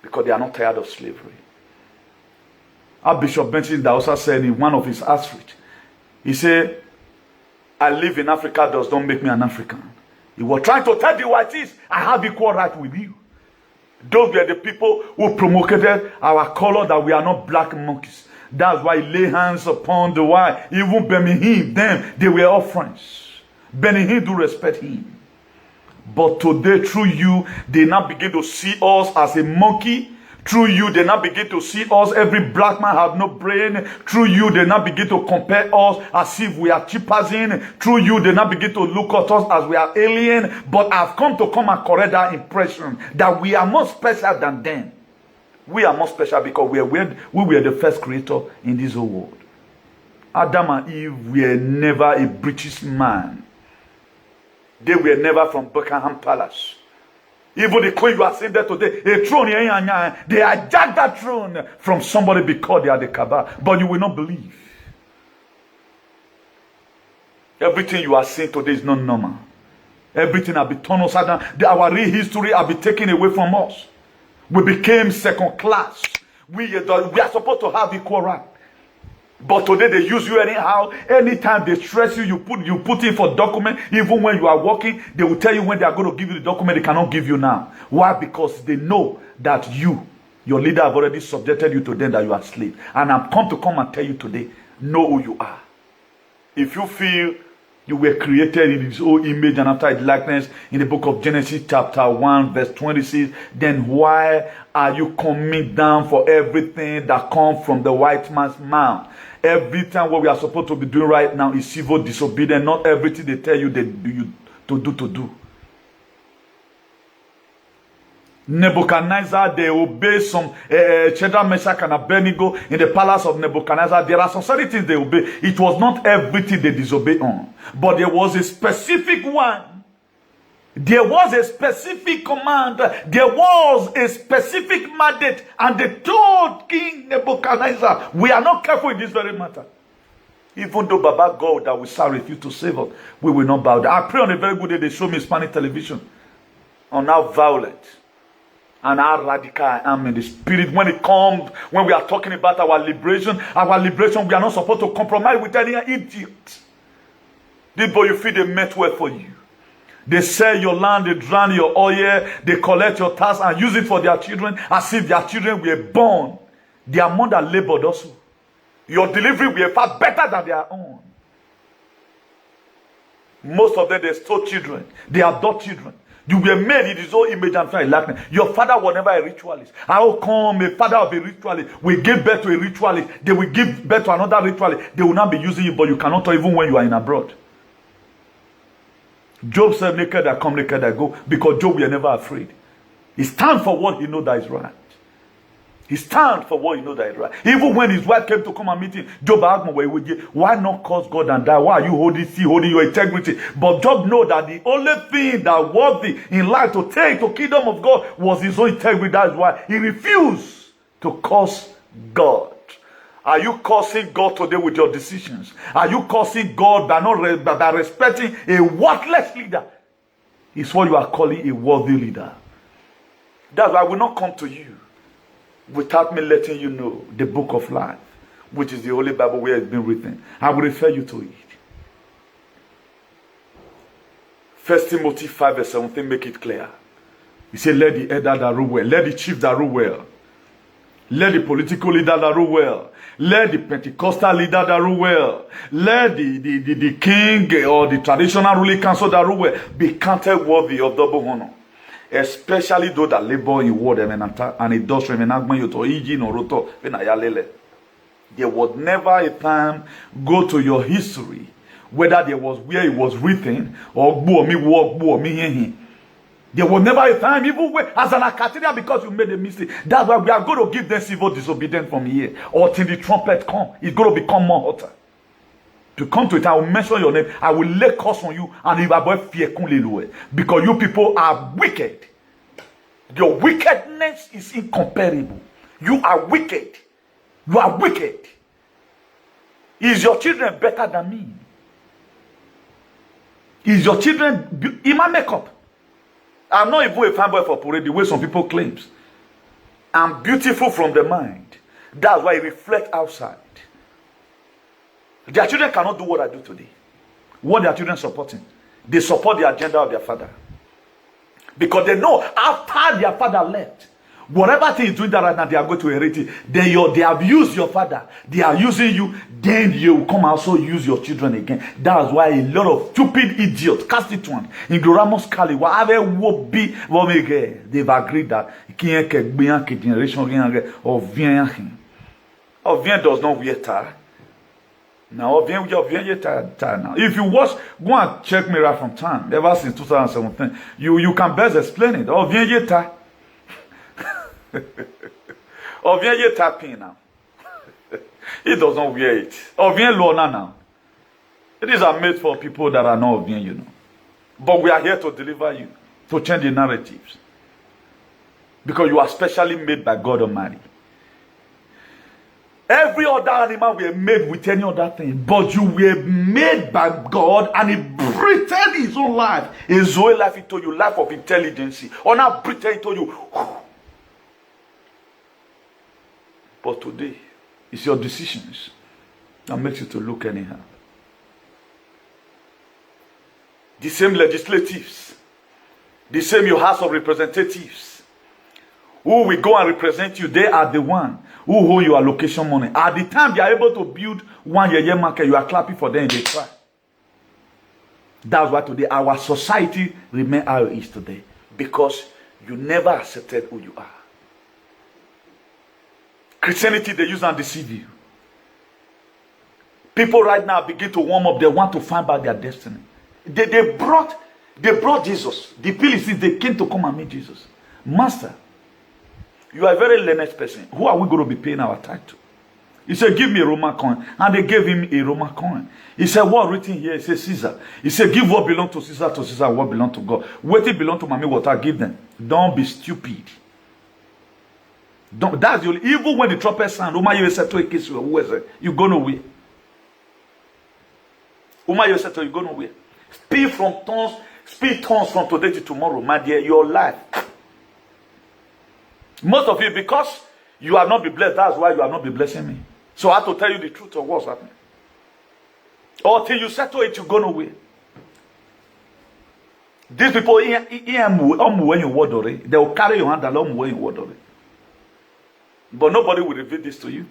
because they are not tired of slavery. Archbishop Benson Idahosa said in one of his outreach, he said, "I live in Africa does not make me an African." He was trying to tell the whiteys, "I have equal right with you." Those were the people who promulgated our color, that we are not black monkeys. That's why he lay hands upon the white. Even Benny Hinn, them, they were all friends. Benny Hinn do respect him. But today, through you, they now begin to see us as a monkey. Through you, they now begin to see us. Every black man have no brain. Through you, they now begin to compare us as if we are chimpanzee. Through you, they now begin to look at us as we are alien. But I've come to come and correct that impression that we are more special than them. We are more special because we were, we were the first creator in this whole world. Adam and Eve were never a British man. They were never from Buckingham Palace. Even the queen you are seeing there today, a throne here, they hijacked that throne from somebody because they are the cabal. But you will not believe. Everything you are seeing today is not normal. Everything have been turned upside down. The, our real history have been taken away from us. We became second class. We, uh, we are supposed to have equal right. But today they use you anyhow. Anytime they stress you, you put you put in for document. Even when you are working, they will tell you when they are going to give you the document. They cannot give you now. Why? Because they know that you, your leader, have already subjected you to them, that you are slave. And I'm come to come and tell you today, know who you are. If you feel you were created in his own image and after his likeness in the book of Genesis chapter one verse twenty-six, then why are you coming down for everything that comes from the white man's mouth? Every time what we are supposed to be doing right now is civil disobedience. Not everything they tell you they do you to do to do. Nebuchadnezzar, they obey some uh, Shadrach, Meshach, and Abednego in the palace of Nebuchadnezzar. There are some certain things they obey. It was not everything they disobey on, but there was a specific one. There was a specific command. There was a specific mandate, and they told King Nebuchadnezzar, "We are not careful in this very matter." Even though Baba God that we serve refuse to save us, we will not bow down. I pray on a very good day they show me Spanish television on how violent and how radical I am in the spirit. When it comes, when we are talking about our liberation, our liberation, we are not supposed to compromise with any idiot. This boy, you feel they meant well for you. They sell your land, they drown your oil, they collect your tax and use it for their children as if their children were born. Their mother labored also. Your delivery will far better than their own. Most of them, they stole children. They adopt children. You were made in his own image and likeness. Your father was never a ritualist. How come a father of a ritualist will give birth to a ritualist? They will give birth to another ritualist. They will not be using you, but you cannot tell even when you are in abroad. Job said, "Naked I come, naked I go," because Job were never afraid. He stand for what he know that is right. He stand for what he know that is right. Even when his wife came to come and meet him, Job asked him, "Why would you? Why not curse God and die? Why are you holding, still holding your integrity?" But Job know that the only thing that worthy in life to take to kingdom of God was his own integrity. That's why he refused to curse God. Are you cursing God today with your decisions? Are you cursing God by not re- by by respecting a worthless leader? Is what you are calling a worthy leader. That's why I will not come to you without me letting you know the book of life, which is the Holy Bible where it's been written. I will refer you to it. First Timothy five verse seventeen make it clear. He said, "Let the elder that rule well, let the chief that rule well, let the political leader that rule well, let the Pentecostal leader that rule well, let the, the, the, the king or the traditional ruling council that rule well be counted worthy of double honor, especially those that labor in word and an ata- and industry and agbanyoto iji no roto." There was never a time, go to your history, whether there was where it was written, or gbuo mi wo, gbuo mi hehe. There was never a time, even when, as an Akatiria, because you made a mistake. That's why we are going to give them civil disobedience from here, or till the trumpet come. It's going to become more hotter. To come to it, I will mention your name. I will lay curse on you, and you avoid fear kunlelue, because you people are wicked. Your wickedness is incomparable. You are wicked. You are wicked. Is your children better than me? Is your children be- in my makeup? I'm not even a fine boy for parade the way some people claims. I'm beautiful from the mind. That's why it reflects outside. Their children cannot do what I do today. What their children supporting? They support the agenda of their father. Because they know after their father left, whatever thing is doing that right now, they are going to inherit it. Then you, they have used your father. They are using you. Then you will come also use your children again. That's why a lot of stupid idiots, cast it one, ignoramus kali, whatever will be, what may get, they've agreed that Kiyan ke Gbiyan ke generation Riyan ke or Vian. Ovien does not wear tie. Now, Ovien, Ovien ye tie, tie now. If you watch, go and check me right from time, ever since two thousand seventeen, you, you can best explain it. Ovien ye tie. Ovien ye tie pin now. He does not wear it. Ovien Lorna now. These are made for people that are not Ovien, you know. But we are here to deliver you, to change the narratives. Because you are specially made by God Almighty. Every other animal were made with any other thing, but you were made by God, and He breathed His own life, His own life into you, life of intelligence. Or now breathe into you. But today, it's your decisions that makes you to look anyhow. The same legislatives, the same your House of Representatives, who will go and represent you, they are the one who hold your allocation money. At the time they are able to build one yeye market, you are clapping for them, they try. That's why today our society remain how it is today, because you never accepted who you are. Christianity, they use and deceive you. People right now begin to warm up. They want to find out their destiny. They, they brought they brought Jesus. The Pharisees, they came to come and meet Jesus. Master, you are a very learned person. Who are we going to be paying our tithe to? He said, "Give me a Roman coin." And they gave him a Roman coin. He said, "What written here?" He said, "Caesar." He said, "Give what belong to Caesar to Caesar, what belong to God. What it belong to Mami Water, give them." Don't be stupid. Don't, that's the only, even when the trumpet sound, Uma you settle a case, you go nowhere. Uma you settle, you go nowhere. Speak from tongues, speak tongues from today to tomorrow, my dear, your life. Most of you, because you have not been blessed, that's why you have not been blessing me. So I have to tell you the truth of what's happening. Or till you settle it, you go nowhere. These people, they will carry your hand along when you water. But nobody will reveal this to you.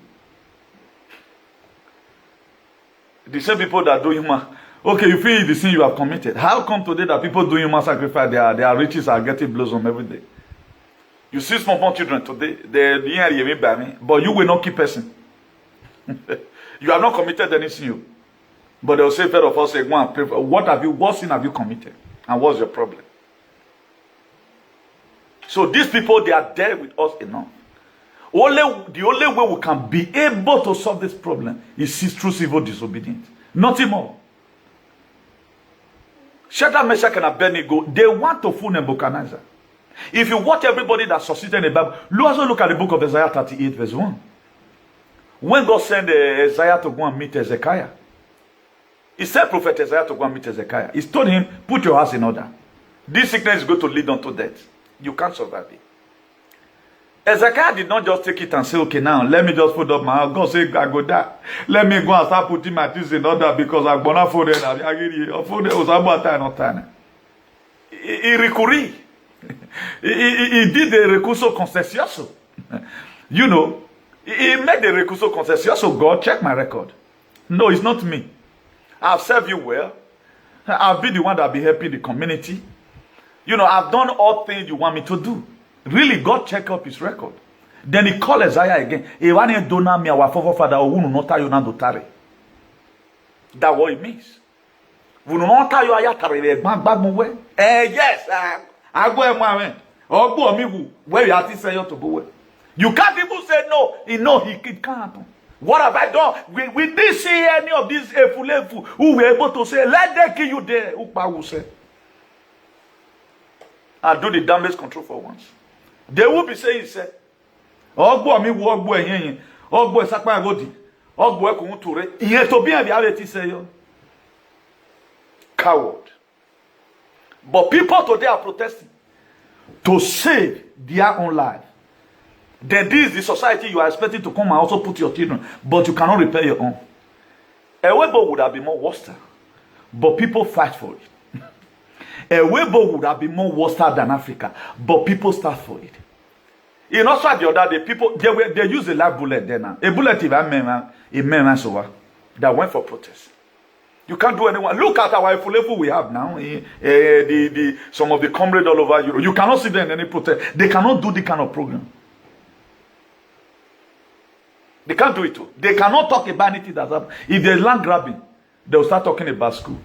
The same people that do human, okay, you feel the sin you have committed. How come today that people do human sacrifice, their, their riches are getting blossom every day? You see small, small children today, they hear me by me, but you will not keep person. You have not committed any sin. But they'll say, "Fed of us, say, go and pray for what have you, what sin have you committed? And what's your problem?" So these people, they are there with us enough. Only the only way we can be able to solve this problem is through civil disobedience. Nothing more. Shadrach, Meshach, and Abednego, they want to fool Nebuchadnezzar. If you watch everybody that succeeded in the Bible, you also look at the book of Isaiah thirty-eight, verse one. When God sent uh, Isaiah to go and meet Hezekiah, he sent prophet Isaiah to go and meet Hezekiah. He told him, "Put your house in order. This sickness is going to lead unto death. You can't survive it." Hezekiah did not just take it and say, "Okay, now let me just put up my house." God say, "I go die. Let me go and start putting my things in order because I'm gonna for them. I'm for them. He, he recurri. He, he, he did the recurso contencioso. You know, he, he made the recurso contencioso. God, check my record. No, it's not me. I've served you well. I've been the one that be helping the community. You know, I've done all things you want me to do." Really, God check up his record. Then he called Isaiah again. "He want to do now me our forefather who no tell you now to tarry." That what it means. Who no tell you I tarry. Eh, yes. I go and my man. Ogbo mi who where you are to say you to go where. You can't even say no. You know he it can't happen. What have I done? We, we didn't see any of these efulefu who were able to say, "Let them kill you there." Ukpa will say, "I do the damage control for once." They will be saying, say, "Ogbo mi wo ogbo eyin, ogbo isapa agodi, ogbo ekun ture." Iye to be abi ave ti say yo. Coward. But people today are protesting to save their own life. Then this is the society you are expecting to come and also put your children, but you cannot repair your own. Ewebo would have been more worse, but people fight for it. Ewebo would have been more worse than Africa, but people start for it. In Australia the other day, people they were they used a live bullet there now. A bullet even man, a man so that went for protest. You can't do anyone. Look at our efulefu we have now. Eh, eh, the, the some of the comrades all over Europe. You cannot see them in any protest. They cannot do the kind of program. They can't do it too. They cannot talk about anything that's happened. If there's land grabbing, they'll start talking about school.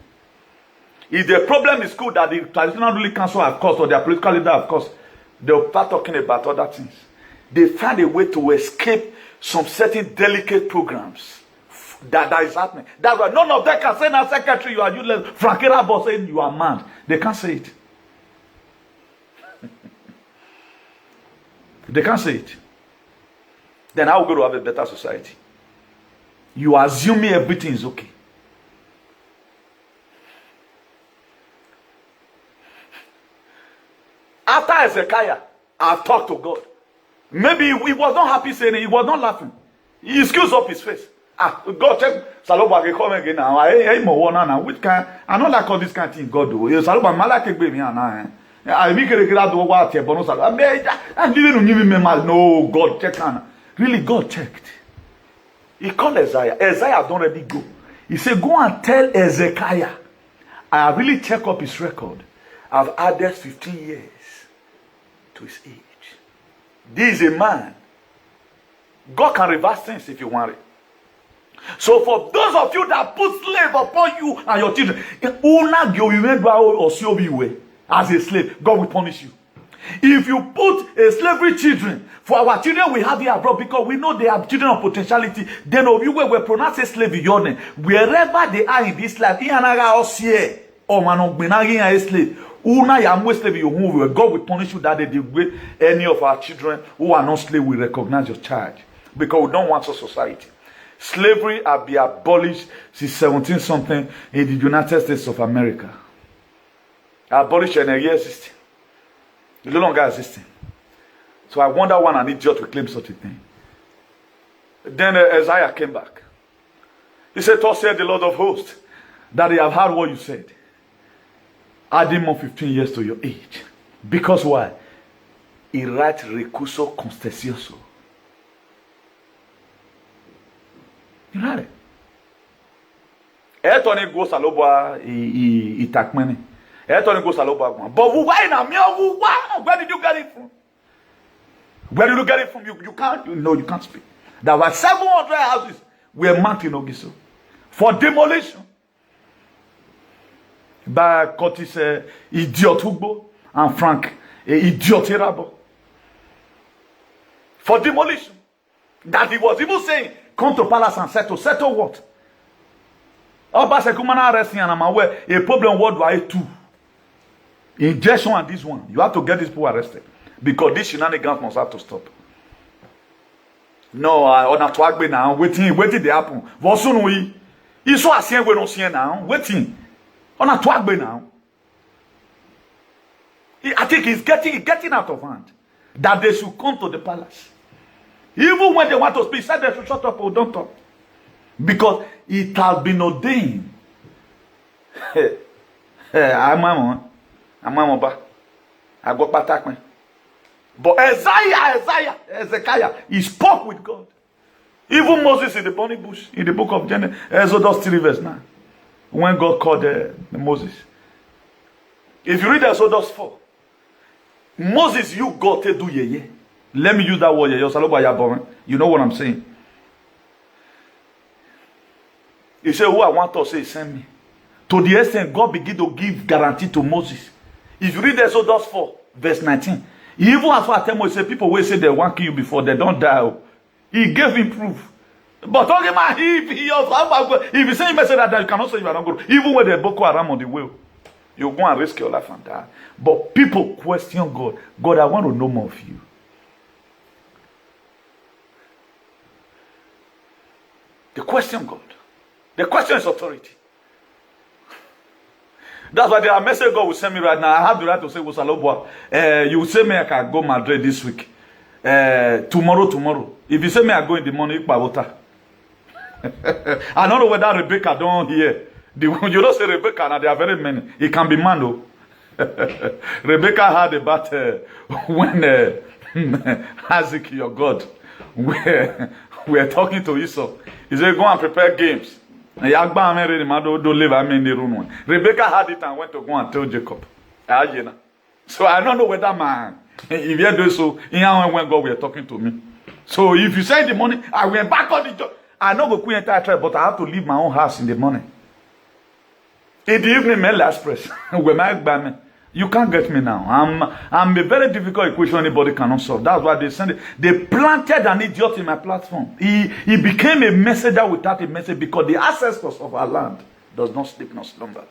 If the problem is school that the traditional ruling council have caused or their political leader have caused, they'll start talking about other things. They find a way to escape some certain delicate programs that, that is happening. That's why none of them can say, "Now, secretary, you are useless." Frank Irabo saying you are mad. They can't say it. They can't say it. Then how are we going to have a better society? You are assuming everything is okay. After Hezekiah, I've talked to God. Maybe he was not happy saying it, he was not laughing. He excused up his face. Ah, God check Saloba can come again now. I ain't more one now. Which kind? I don't like all this kind of thing God do. You Saloba, Malak gave me an eye. I make a regular do what I bono Saloba. I mean, I didn't give him a mal. No, God check on. Really, God checked. He called Isaiah. Isaiah don't already go. He said, "Go and tell Hezekiah. I have really checked up his record. I've added fifteen years to his age." This is a man. God can reverse things if you want it. So for those of you that put slave upon you and your children, una go remember or see you as a slave, God will punish you. If you put a slavery children, for our children we have here abroad, because we know they are children of potentiality, then of you where we pronounce a slave in your name. Wherever they are in this life, in another house here, or man on Benagia a slave, una ya mwe slave you move, God will punish you that day the way any of our children who are not slave will recognize your child. Because we don't want a society. Slavery had been abolished since seventeen something in the United States of America. Abolished and existing. It no longer existing. So I wonder why an idiot will claim such a thing. Then uh, Isaiah came back. He said, "Thus said the Lord of hosts, that they have heard what you said, adding more fifteen years to your age." Because why? He writes recurso contencioso. You heard it. Etoni go Saloba itakmeni. Etoni go Saloba. But why na me? Why? Where did you get it from? Where did you get it from? You, you can't, you know, you can't speak. There were seven hundred houses were marked in Ogiso for demolition by Curtis uh, Idiot Ugbo and Frank uh, Idiot Irabo for demolition. That he was even saying, "Come to palace and settle." Settle what? Oba Sekumana arresting and I'm aware a problem worldwide too. Injection and this one, you have to get these people arrested because these shenanigans must have to stop. No, uh, ona twagbe now. Waiting, waiting they happen. Vosunu yi. Iso asien we no sien now. Waiting. Ona twagbe now. I think it's getting, it's getting out of hand that they should come to the palace. Even when they want to speak, said they should shut up or don't talk. Because it has been ordained. Amamo, amamo ba, agbo patakpe. But Isaiah, Isaiah, Ezekiah, he spoke with God. Even Moses in the burning bush, in the book of Genesis, Exodus three verse nine, when God called uh, Moses. If you read Exodus four, Moses, you God take do yeye. Let me use that word yeye. Osaloba ya borin. You know what I'm saying? He said, "Who I want to say send me." To the extent God begin to give guarantee to Moses. If you read Exodus four, verse nineteen, he even as far tell Moses, say people will say they want kill you before, they don't die. Oh. He gave him proof. But talking about if he of if you say message like that, you cannot say you are not good. Even when the Boko Haram on the way, you go and risk your life and die. But people question God. God, I want to know more of you. They question God. The question is authority. That's why the message God will send me right now. I have the right to say, Wosalobua, uh, you say me I can go Madrid this week. Uh, tomorrow, tomorrow. If you say me I go in the morning, Ikpa water. I don't know whether Rebecca don't hear. The, you don't say Rebecca, now there are very many. It can be man, though. Rebecca had a battle when uh, Isaac, your God, we're, we're talking to Esau. He said, "Go and prepare games." And Yagba Mary, the man don't live, I mean, the room. Rebecca had it and went to go and tell Jacob. Ah, you know. So I don't know whether man, if you do so, in how when God were talking to me. So if you send the money, I went back on the job. I no go quit entire tribe, but I have to leave my own house in the morning. In the evening, my last press. When I buy me, you can't get me now. I'm I'm a very difficult equation anybody cannot solve. That's why they send it. They planted an idiot in my platform. He he became a messenger without a message because the ancestors of our land does not sleep nor slumber.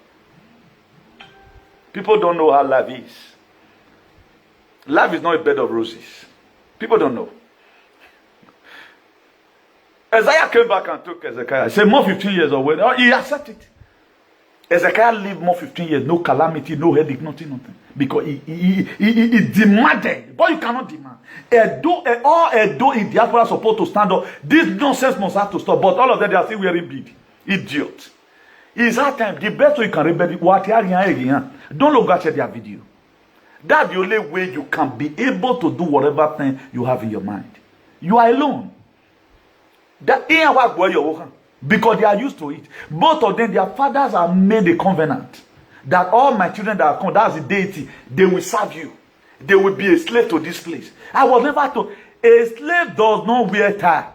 People don't know how life is. Life is not a bed of roses. People don't know. Isaiah came back and took Ezekiah. He said, "More fifteen years away." Oh, he accepted. Ezekiah lived more fifteen years, no calamity, no headache, nothing, nothing. Because he, he, he, he, he demanded. But you cannot demand. Edo, eh, all Edo in diaspora are supposed to stand up. This nonsense must have to stop. But all of them, they are still wearing bead. Idiot. It's hard time. The best way you can rebel, what you are here. Don't look at their video. That's the only way you can be able to do whatever thing you have in your mind. You are alone. That in our boy your hand because they are used to it. Both of them, their fathers have made a covenant that all my children that are come, that's the deity, they will serve you. They will be a slave to this place. I was never told a slave does not wear tie.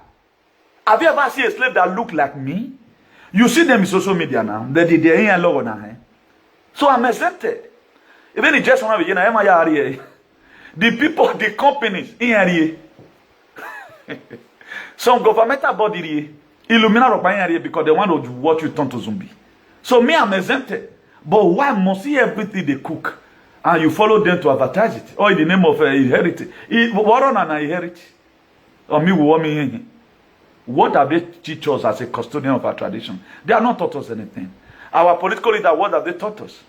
Have you ever seen a slave that look like me? You see them in social media now. They did their in law now. Eh? So I'm exempted. Even the just one of you know, am I here? The people, the companies in here. Some governmental body here, Illumina Ropa in here because they want to watch you turn to zombie. So me, I'm exempted. But why must see everything they cook and you follow them to advertise it? Or in the name of uh, inheritance. What on an inherit? Or me, what me? What have they teach us as a custodian of our tradition? They have not taught us anything. Our political leader, what have they taught us?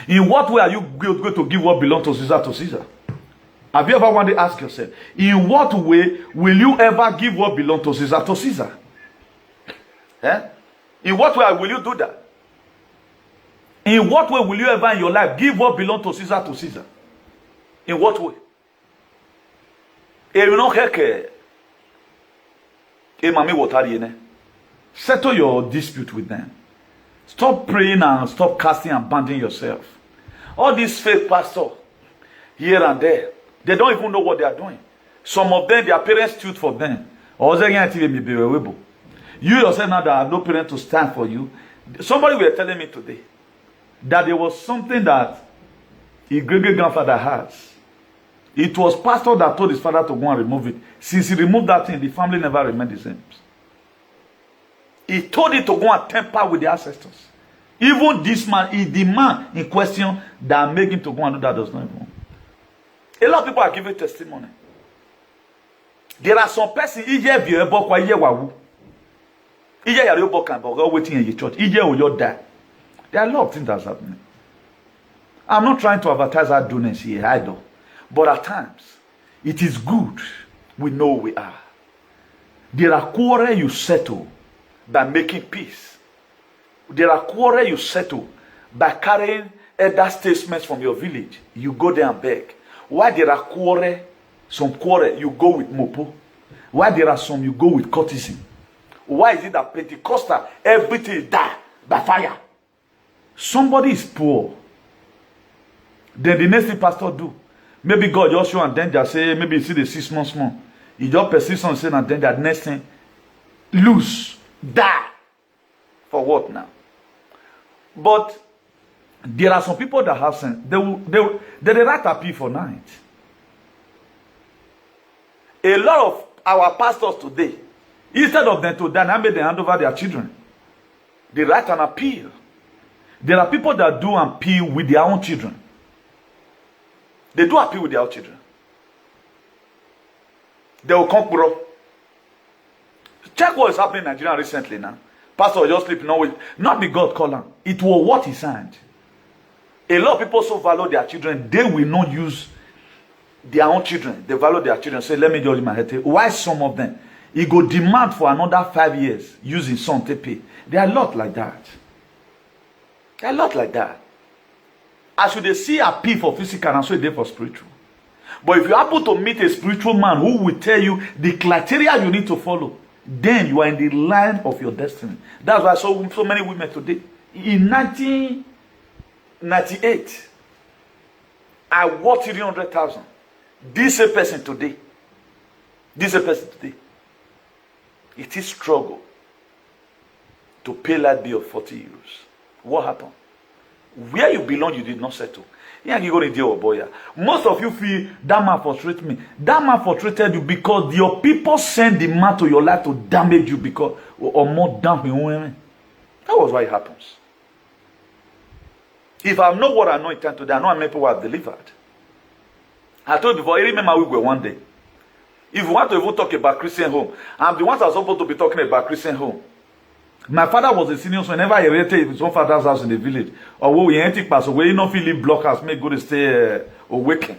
In what way are you go- going to give what belongs to Caesar to Caesar? Have you ever wanted to ask yourself, in what way will you ever give what belongs to Caesar to Caesar? Eh? In what way will you do that? In what way will you ever in your life give what belongs to Caesar to Caesar? In what way? If you don't care, eh, mommy, what are you? Settle your dispute with them. Stop praying and stop casting and banding yourself. All these fake pastors here and there, they don't even know what they are doing. Some of them, their parents stood for them. Or they can't even be available. You yourself now that have no parent to stand for you. Somebody were telling me today that there was something that his great great grandfather has. It was pastor that told his father to go and remove it. Since he removed that thing, the family never remained the same. He told it to go and temper with the ancestors. Even this man, he, the man in question that made him to go and do that does not even. A lot of people are giving testimony. There are some person, iye bi ebo kwa iye wawu. Iye yare obo kan bogo wetin in your church. Iye o your die. There are a lot of things that's happening. I'm not trying to advertise our doneness here, I don't. But at times, it is good we know we are. There are quarrel you settle by making peace. There are quarrel you settle by carrying elder statesmen from your village. You go there and beg. Why there are quarrel, some quarrel, you go with mopo? Why there are some you go with courtesan? Why is it that Pentecostal, everything die by fire? Somebody is poor. Then the next thing pastor do, maybe God just show am danger, say maybe you see the six months more. You just perceive something, say na danger, the next thing, lose, die. For what now? But there are some people that have sense. They will, they will, they dey write appeal for night. A lot of our pastors today, instead of them to die, now make them hand over their children. They write an appeal. There are people that do appeal with their own children. They do appeal with their own children. They will come, bro. Check what is happening in Nigeria recently now. Pastor just sleep, no, wait. Not be God call am. It was what he signed. A lot of people so value their children, they will not use their own children. They value their children. Say, let me just use my head. Why some of them? He go demand for another five years using son to pay. There are a lot like that. There are a lot like that. As you dey see appeal for physical, and so e dey for spiritual. But if you happen to meet a spiritual man who will tell you the criteria you need to follow, then you are in the line of your destiny. That's why so, so many women today. In nineteen ninety-eight, I worth three hundred thousand. This same person today, this same person today, it is struggle to pay light bill of forty euros. What happened? Where you belong, you did not settle. Yeah, you go to deal with boy. Most of you feel that man frustrated me. That man frustrated you because your people send the man to your life to damage you because or more damn him. That was why it happens. If I know what I know in time today, I know how many people I've delivered. I told you before, I remember we were one day. If you want to even talk about Christian home, I'm the ones that's supposed to be talking about Christian home. My father was a senior, so whenever he rented his own father's house in the village, or we empty pass away, he not feel block house, make go to stay uh, awaken.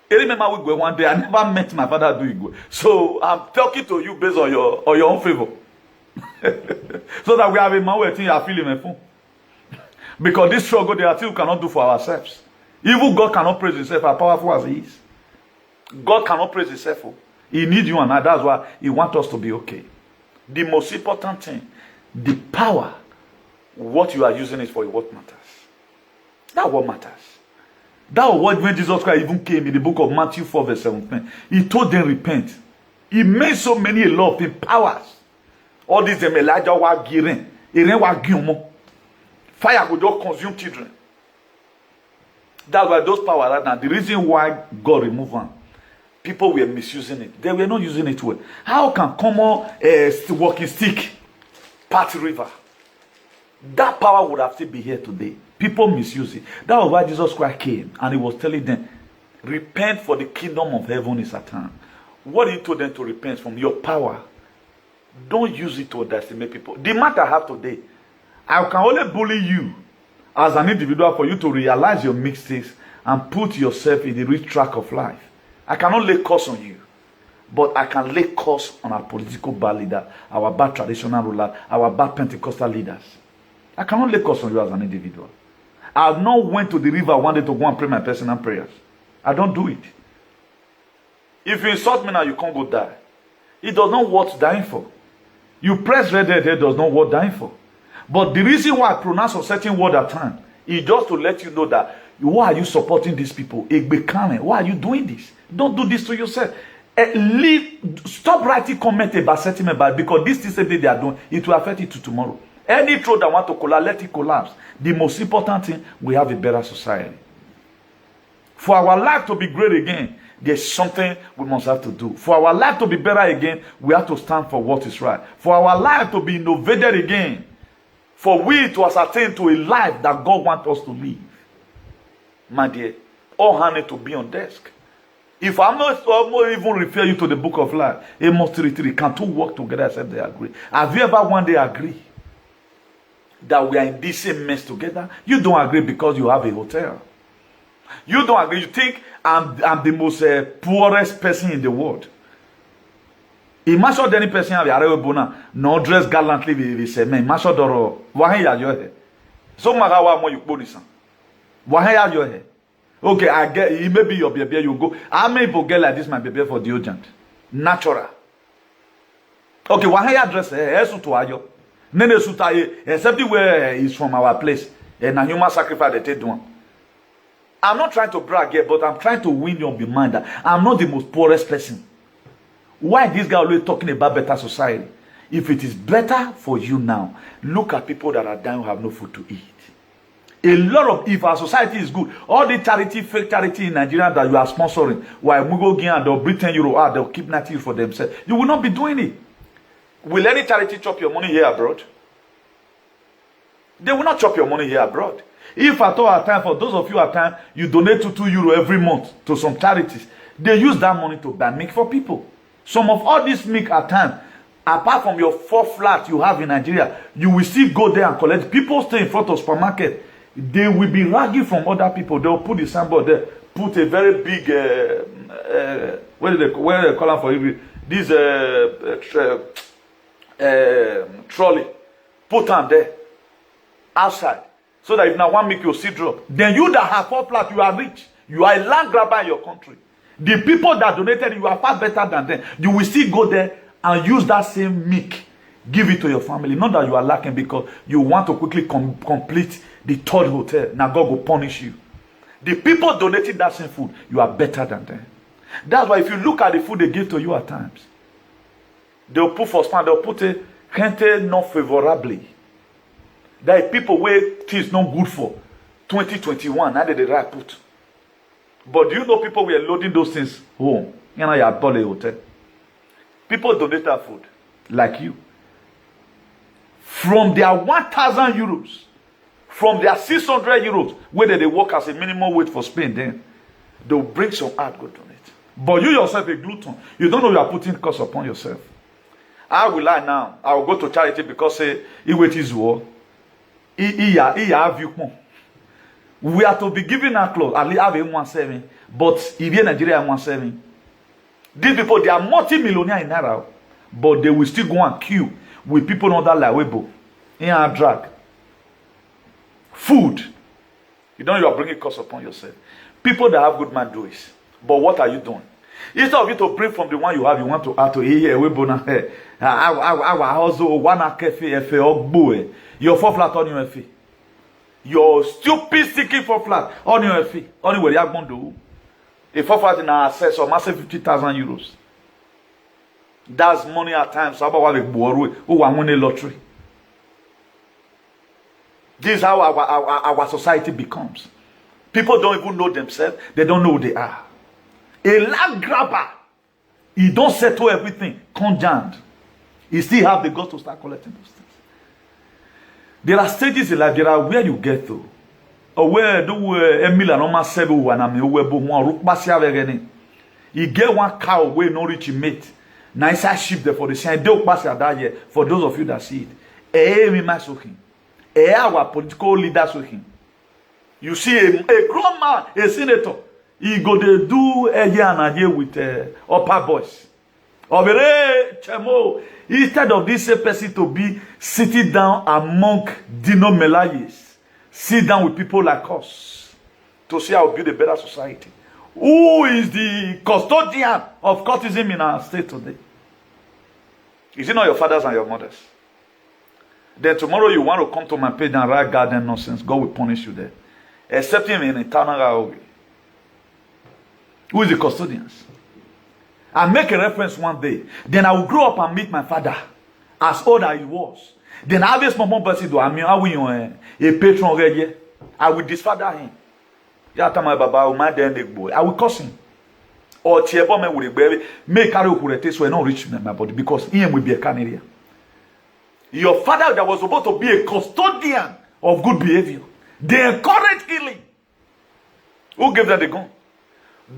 I remember we go one day, I never met my father do Igwe. So I'm talking to you based on your on your own favor. So that we have a man waiting, you are feeling a phone. Because this struggle there are things we cannot do for ourselves. Even God cannot praise himself as powerful as he is. God cannot praise himself. Oh. He needs you and I. That's why he wants us to be okay. The most important thing, the power, what you are using it for is what matters. That's what matters. That was what when Jesus Christ even came in the book of Matthew four verse seventeen. He told them repent. He made so many a lot of things, powers. All these them Elijah wa giren, eren wa giumo. Fire go just consume children. That's why those power right now, the reason why God remove them, people were misusing it. They were not using it well. How can common uh, walking stick part river? That power would have still been here today. People misuse it. That was why Jesus Christ came and he was telling them, repent for the kingdom of heaven is at hand. What he told them to repent from? Your power. Don't use it to underestimate people. The matter I have today, I can only bully you as an individual for you to realize your mistakes and put yourself in the real track of life. I cannot lay curse on you, but I can lay curse on our political bad leader, our bad traditional ruler, our bad Pentecostal leaders. I cannot lay curse on you as an individual. I have not went to the river one day to go and pray my personal prayers. I don't do it. If you insult me now, you can't go die. It does not worth dying for. You press red head, it does not worth dying for. But the reason why I pronounce a certain word at time is just to let you know that why are you supporting these people? Egbe Karen, why are you doing this? Don't do this to yourself. Eh, leave, stop writing comment about sentiment, but because this thing they are doing, it will affect it to tomorrow. Any throw that want to collapse, let it collapse. The most important thing, we have a better society. For our life to be great again, there's something we must have to do. For our life to be better again, we have to stand for what is right. For our life to be innovated again, for we to ascertain to a life that God wants us to live, my dear, all hand need to be on desk. If I'm not, I'm not even refer you to the book of life, Amos three three, can two work together except they agree? Have you ever one day agree that we are in this same mess together? You don't agree because you have a hotel. You don't agree. You think I'm, I'm the most uh, poorest person in the world. Imagine any person have a bona, no dress gallantly with, with a man. Imagine doro. Why are you here? So my how am you put this? Why are you here? Okay, I get it. Maybe your baby you go. How many people get like this? My baby for deodorant, natural. Okay, why are you dress? Eh, eh, suit wa yo. Nene suit aye. Except where is from our place. And a human sacrifice they take down. I'm not trying to brag here, but I'm trying to win your mind that I'm not the most poorest person. Why this guy always talking about better society? If it is better for you now, look at people that are dying who have no food to eat. A lot of, if our society is good, all the charity, fake charity in Nigeria that you are sponsoring, while Mugo Gian, they'll bring ten euro out, they'll keep ninety for themselves. You will not be doing it. Will any charity chop your money here abroad? They will not chop your money here abroad. If at all at time, for those of you at time, you donate to two euro every month to some charities, they use that money to buy milk for people. Some of all this milk at time, apart from your four flat you have in Nigeria, you will still go there and collect. People stay in front of supermarket. They will be ragging from other people. They'll put the signboard there, put a very big, uh, uh, what do they, what do they call am for English? This uh, uh, tr- uh, trolley, put am there outside, so that if na one milk you see drop, then you that have four flat, you are rich, you are a land grabber in your country. The people that donated, you are far better than them. You will still go there and use that same milk, give it to your family. Not that you are lacking because you want to quickly com- complete the third hotel. Now God will punish you. The people donating that same food, you are better than them. That's why if you look at the food they give to you at times, they'll put for span, they'll put a gente non favorable. That is people where things not good for twenty twenty-one. Now they the right put. But do you know people were loading those things home? You know, your body hotel. People donate that food like you. From their one thousand euros, from their six hundred euros, where they work as a minimum wage for Spain, then they'll bring some out go donate. But you yourself a glutton. You don't know you are putting curse upon yourself. I will lie now. I will go to charity because say it is war. Iya iya have you come. We are to be giving our clothes. At least have a one seven. But if you're Nigeria one seven, these people, they are multi-millionaire in naira, but they will still go and queue with people not that like webo in our drag. Food. You know you are bringing cost upon yourself. People that have good mind do it. But what are you doing? Instead of you to bring from the one you have, you want to add to here. We bona. Our hustle one kefe efe ogbo. Your four flat on your efe. Your stupid sticky four flat on your efe. Only where you are going to. A four flat in our assess or massive fifty thousand euros. That's money at times. How about what who won a lottery? This is how our, our, our society becomes. People don't even know themselves. They don't know who they are. A land grabber. He don't settle everything. Conjoined. He still have the guts to start collecting those things. There are stages in life. There are where you get to. Or where do we Emila no ma sebe wa na me we bo wan ru pasi avegeni. He get one cow wey no reach him mate. Na inside sheep there for the same. They pass that year. For those of you that see it, eh, me my soaking. Eh, our political leader soaking. You see a, a grown man, a senator, he go dey do eye and eye with uh, upper boys. Obere Chemo, instead of this same person to be sitting down among Dino Melayes, sit down with people like us to see how we build a better society. Who is the custodian of cultism in our state today? Is it not your fathers and your mothers? Then tomorrow you want to come to my page and write garden nonsense. God will punish you there. Except him in eternal hell. Who is the custodians? I make a reference one day. Then I will grow up and meet my father, as old as he was. Then I have a small person do. I mean, I will eh, a patron right here. I will disfather him. Ya tama baba o ma den de gbo. I will curse him. Or tie bo me wure gbe me carry okurete so e no reach me my body because him will be a canaria. Your father that was supposed to be a custodian of good behavior, they encourage killing. Who gave them the gun?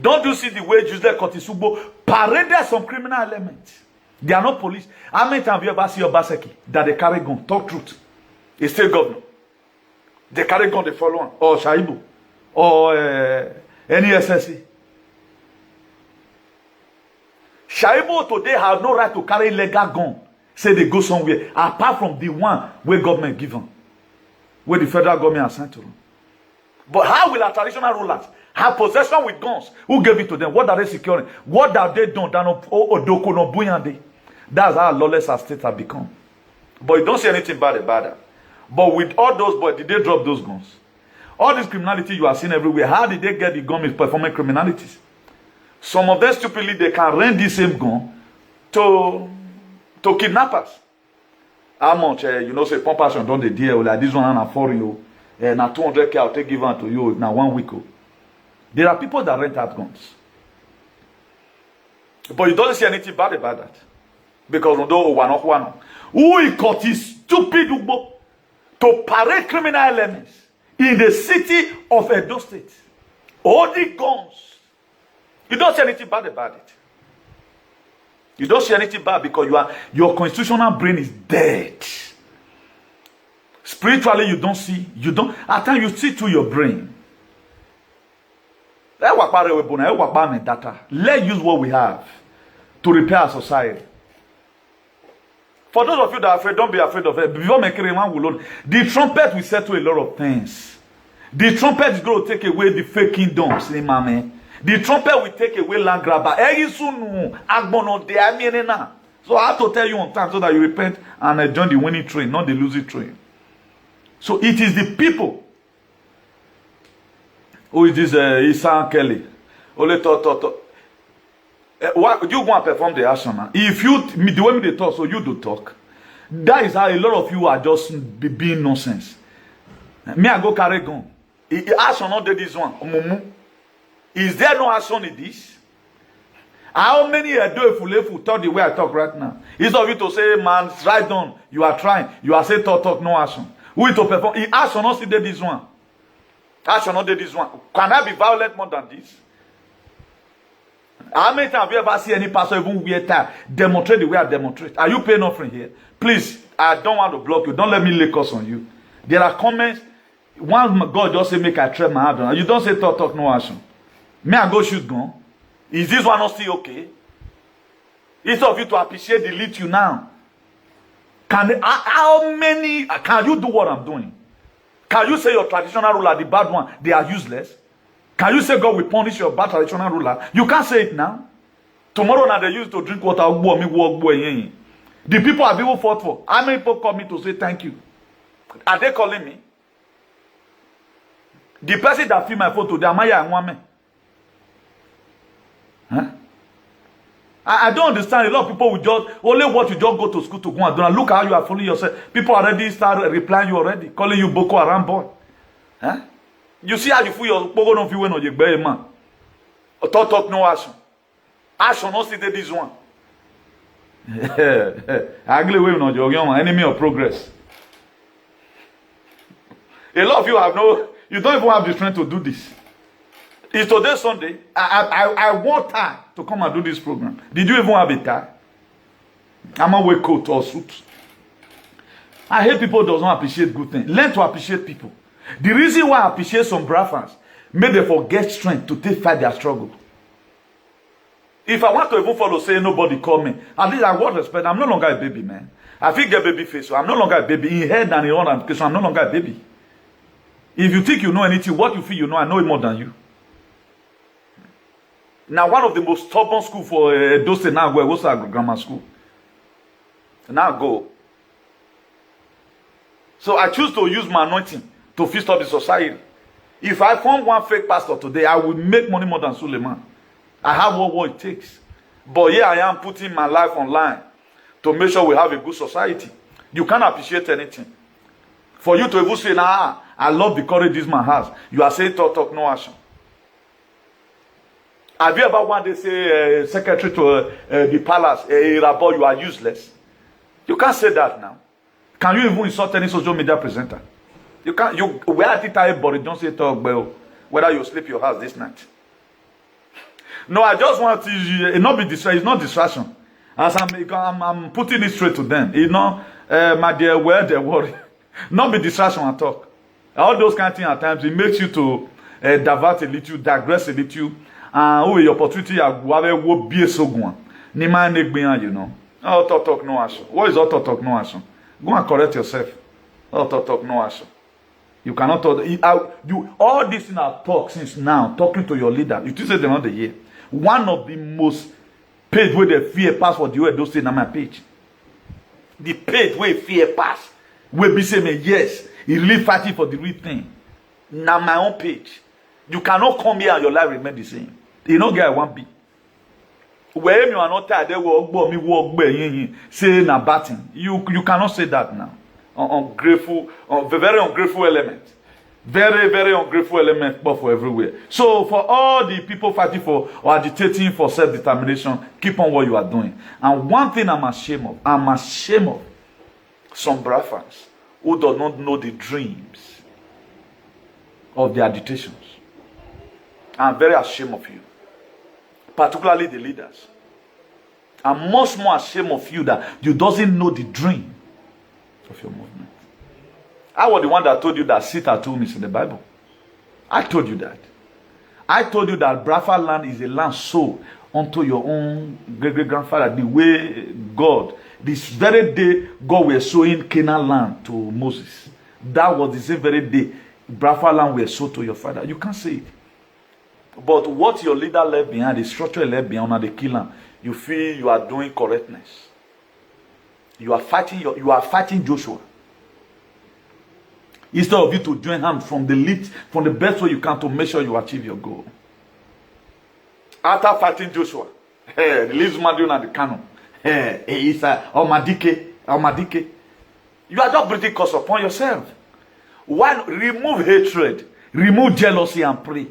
Don't you see the way Joseph Kotisugbo paraded some criminal elements? They are not police. How many times have you ever seen Obaseki that they carry gun? Talk truth. A state governor. They carry gun, they follow him. Or Shaibu. Or uh, any S S C. Shaibu today have no right to carry illegal gun. Say they go somewhere. Apart from the one where government give them. Where the federal government assign to them. But how will our traditional rulers have possession with guns? Who gave it to them? What are they securing? What have they done? Dano Odoko no Buyande. That's how lawless our state have become. But you don't see anything bad about that. But with all those boys, did they drop those guns? All this criminality you are seeing everywhere, how did they get the gun with performing criminalities? Some of them stupidly they can rent the same gun to to kidnappers. How much uh, you know say pump action don dey there like this one na foreign o, uh, na two hundred k I'll take give am to you na one week o. There are people that rent out guns, but you don't see anything bad about that because ndo owano kwano who he caught is stupid ugbo to parade criminal elements in the city of Edo State holding guns. You don't see anything bad about it. You don't see anything bad because you are your constitutional brain is dead. Spiritually, you don't see, you don't at times you see through your brain. Ẹ wà pa rẹwẹ̀ bọ̀nà, ẹ wà pa mi data. Let's use what we have to repair our society. For those of you that are afraid, don't be afraid of it. Before me carry one will the trumpet will settle a lot of things. The trumpet is going to take away the fake kingdoms in Mame. The trumpet will take away land grabber. Erisunu agbono de amienena. So I have to tell you on time so that you repent and uh, join the winning train, not the losing train. So it is the people. Who is this uh, Isan Kelly? Only talk, talk, talk. Uh, why you go and perform the action now? If you me, the way me they talk, so you do talk. That is how a lot of you are just be, being nonsense. Me, I go carry gun. I, I action not dey this one. Mumu. Is there no action in this? How many Edo Efulefu talk the way I talk right now? Instead of you to say, man, write down, you are trying, you are saying talk, talk, no action. Who is to perform? He action not see dey this one. Action not dey this one. Can I be violent more than this? How many times have you ever seen any pastor even wear tie, demonstrate the way I demonstrate? Are you paying offering here? Please, I don't want to block you. Don't let me lay curse on you. There are comments. One God just say make I try my hand on. You don't say talk talk no action. Me I go shoot gun. Is this one not still okay? Instead of you to appreciate the lead you now. Can they, how, how many can you do what I'm doing? Can you say your traditional ruler, the bad one, they are useless? Can you say God will punish your bad traditional ruler? You can't say it now. Tomorrow now they use to drink water. Ugbo mi wo ugbo eyin. The people have even fought for. How many people call me to say thank you? Are they calling me? The person that fill my photo, the Amaya and Wame. Huh? I, I don't understand. A lot of people will just only what you just go to school to go and do. Now look how you are fooling yourself. People already start replying you already, calling you Boko Haram boy. Huh? You see how you fool your Pogo don't feel when you man. Talk talk no action. Action no see dey this one. Ugly way no joke, young man. Enemy of progress. A lot of you have no, you don't even have the strength to do this. It's today Sunday. I I I, I want time to come and do this program. Did you even have a tie? I'm a wear coat or suit. I hate people does not appreciate good things. Learn to appreciate people. The reason why I appreciate some bravas, make them forget strength to take fight their struggle. If I want to even follow, say nobody call me. At least I want respect. I'm no longer a baby, man. I feel get baby face, so I'm no longer a baby. In head and in all application, I'm no longer a baby. If you think you know anything, what you feel you know, I know it more than you. Now, one of the most stubborn school for uh, Edo State now, where was grammar school? Now go. So I choose to use my anointing to fix up the society. If I form one fake pastor today, I will make money more than Suleiman. I have what, what it takes. But here I am putting my life online to make sure we have a good society. You can't appreciate anything. For you to even say, nah, I love the courage this man has. You are saying talk, talk, no action. Have you ever one day say uh, secretary to uh, uh, the palace, uh, Irabo, you are useless? You can't say that now. Can you even insult any social media presenter? You can't. You where did I body don't say talk well whether you sleep your house this night? No, I just want to, you, it not be distraction. It's not distraction. As I'm, I'm, I'm putting it straight to them. You know, uh, my dear, where they worry. Not be distraction and talk. All those kind of things at times, it makes you to uh, divert a little, digress a little. And who your opportunity, I will have a wo be so go on. Ni ma ne gbe yan, you know. Oh, talk, talk, no action. What is all talk, talk, no action? Go and correct yourself. Oh, talk, talk, no action. You cannot talk. You, I- you all these things are talk since now, talking to your leader. You still say they're not the year. One of the most page where they fear pass for the way those things on my page. The page where fear pass, will be say me yes, he really fighting for the real thing. Now my own page. You cannot come here and your life remain the same. You know, guy one be. Where you are not tired, they will go me walk by say na bad thing. You you cannot say that now. Un- ungrateful, un- very ungrateful element. Very, very ungrateful element, but for everywhere. So for all the people fighting for or agitating for self-determination, keep on what you are doing. And one thing I'm ashamed of, I'm ashamed of some Biafrans who do not know the dreams of the agitations. I'm very ashamed of you, particularly the leaders. I'm much more ashamed of you that you doesn't know the dream of your movement. I was the one that told you that sit at home is in the Bible. I told you that. I told you that Biafra land is a land sold unto your own great great grandfather. The way God, this very day, God was showing Canaan land to Moses. That was the same very day Biafra land was sold to your father. You can't say it. But what your leader left behind, the structure he left behind, una dey kill am. You feel you are doing correctness. You are fighting your, you are fighting Joshua. Instead of you to join hands from the lead, from the best way you can to make sure you achieve your goal. After fighting Joshua, hey, release Madiu and the canon. Hey, it's a Omadike, Omadike. You are just bringing curse upon yourself. One, remove hatred, remove jealousy, and pray.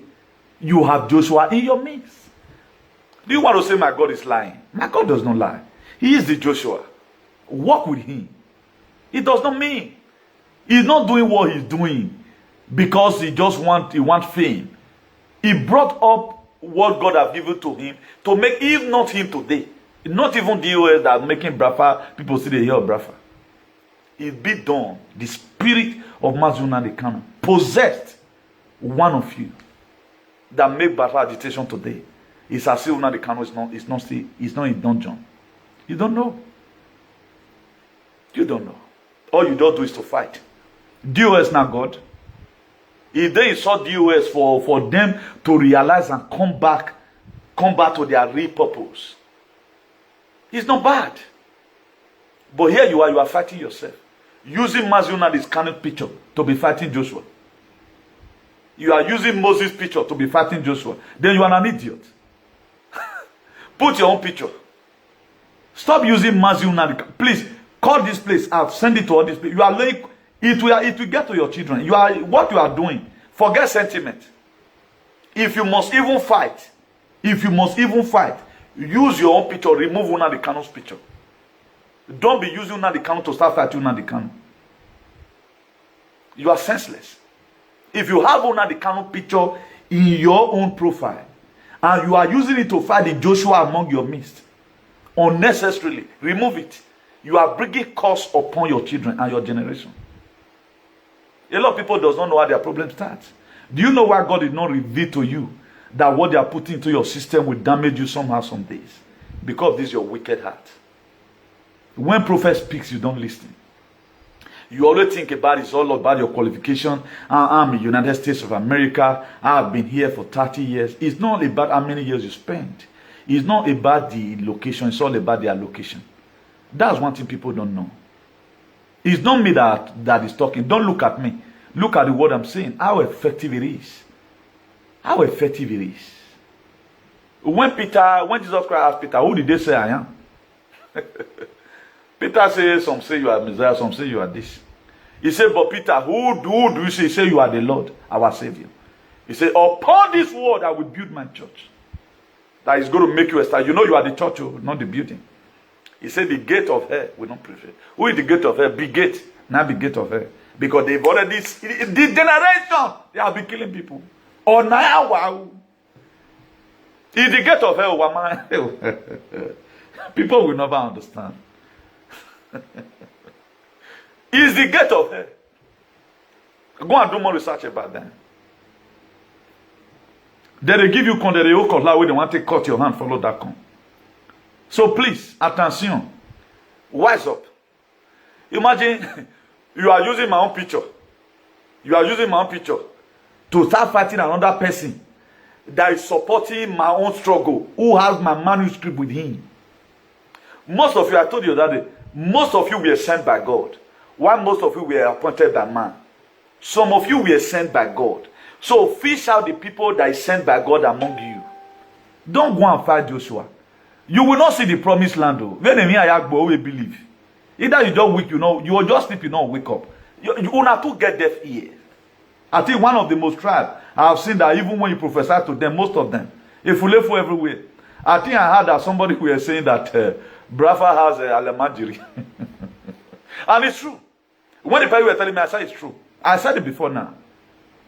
You have Joshua in your midst. Do you want to say my God is lying? My God does not lie. He is the Joshua. Walk with him. It does not mean he's not doing what he's doing because he just want he want fame. He brought up what God have given to him to make, if not him today, not even the O S that making Biafra people see the hear of Biafra. It be done. The spirit of Mazi Nnamdi Kanu possessed one of you that make Biafra agitation today. It's as if Nnamdi Kanu is not is not still is not in dungeon. You don't know. You don't know. All you don't do is to fight. D O S na God. If they insult D O S for for them to realize and come back, come back to their real purpose, it's not bad. But here you are, you are fighting yourself, using Mazi Nnamdi Kanu's picture to be fighting Joshua. You are using Moses' picture to be fighting Joshua. Then you are an idiot. Put your own picture. Stop using Mazi Nnamdi. Please call this place out. Send it to all these people. You are laying, it will it will get to your children. You are what you are doing. Forget sentiment. If you must even fight, if you must even fight, use your own picture. Remove Nnamdi Kanu's picture. Don't be using Nnamdi Kanu to start fighting Nnamdi Kanu. You are senseless. If you have Nnamdi Kanu picture in your own profile and you are using it to fight the Joshua among your midst, unnecessarily remove it. You are bringing curse upon your children and your generation. A lot of people does not know how their problem starts. Do you know why God did not reveal to you that what they are putting into your system will damage you somehow some days? Because this is your wicked heart. When prophet speaks, you don't listen. You always think about it's all about your qualification. "Ah, I'm in United States of America. I've been here for thirty years." It's not about how many years you spend. It's not about the location. It's all about the allocation. That's one thing people don't know. It's not me that that is talking. Don't look at me. Look at the word I'm saying. How effective it is. How effective it is. When Peter, when Jesus Christ asked Peter, "Who did they say I am?" Peter said, "Some say you are Messiah, some say you are this." He said, "But Peter, who do, who do you say?" He said, "You are the Lord, our Savior." He said, "Upon this word I will build my church." That is going to make you a star. You know you are the church, oh, not the building. He said, "The gate of hell will not prevail." Who is the gate of hell? Be gate. Now be gate of hell. Because they've already, the generation, they have been killing people. Or now, wow. Is the gate of hell, Wama? People will never understand. Is the gate of hell. Go and do more research about them. Then they give you con, they owe cutlass where they want to cut your hand, follow that con. So please, attention, wise up. Imagine you are using my own picture. You are using my own picture to start fighting another person that is supporting my own struggle, who has my manuscript with him. Most of you, I told you that day, most of you were sent by God. Why most of you were appointed by man? Some of you were sent by God. So fish out the people that is sent by God among you. Don't go and fight Joshua. You will not see the promised land. Oh. When they hear Ayagbo, we believe. Either you just weak, you know, you will just sleep, you know, wake up. You, you una too get deaf ear. I think one of the most tribe I have seen that even when you prophesy to them, most of them, if you live for everywhere. I think I heard that somebody were saying that uh, Brafa has a alamajiri. And it's true. When the people were telling me, I said it's true. I said it before now.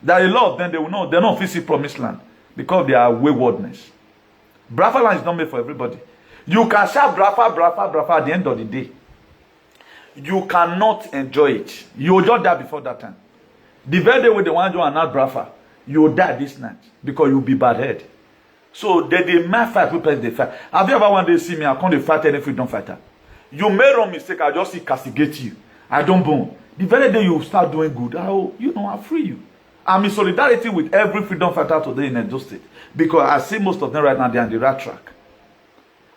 That a lot of them, they will not, they don't fit see promised land because of their waywardness. Brafa land is not made for everybody. You can shout Brafa, Brafa, Brafa at the end of the day. You cannot enjoy it. You will just die before that time. The very day when they want you announce Brafa, you will die this night because you will be bad head. So they dey mind fight wey person dey fight. Have you ever one day see me, I come dey fight any freedom fighter? You make wrong mistake, I just see castigate you. I don born. The very day you start doing good, I will, you know, I free you. I'm in solidarity with every freedom fighter today in Edo State because I see most of them right now, they are on the right track.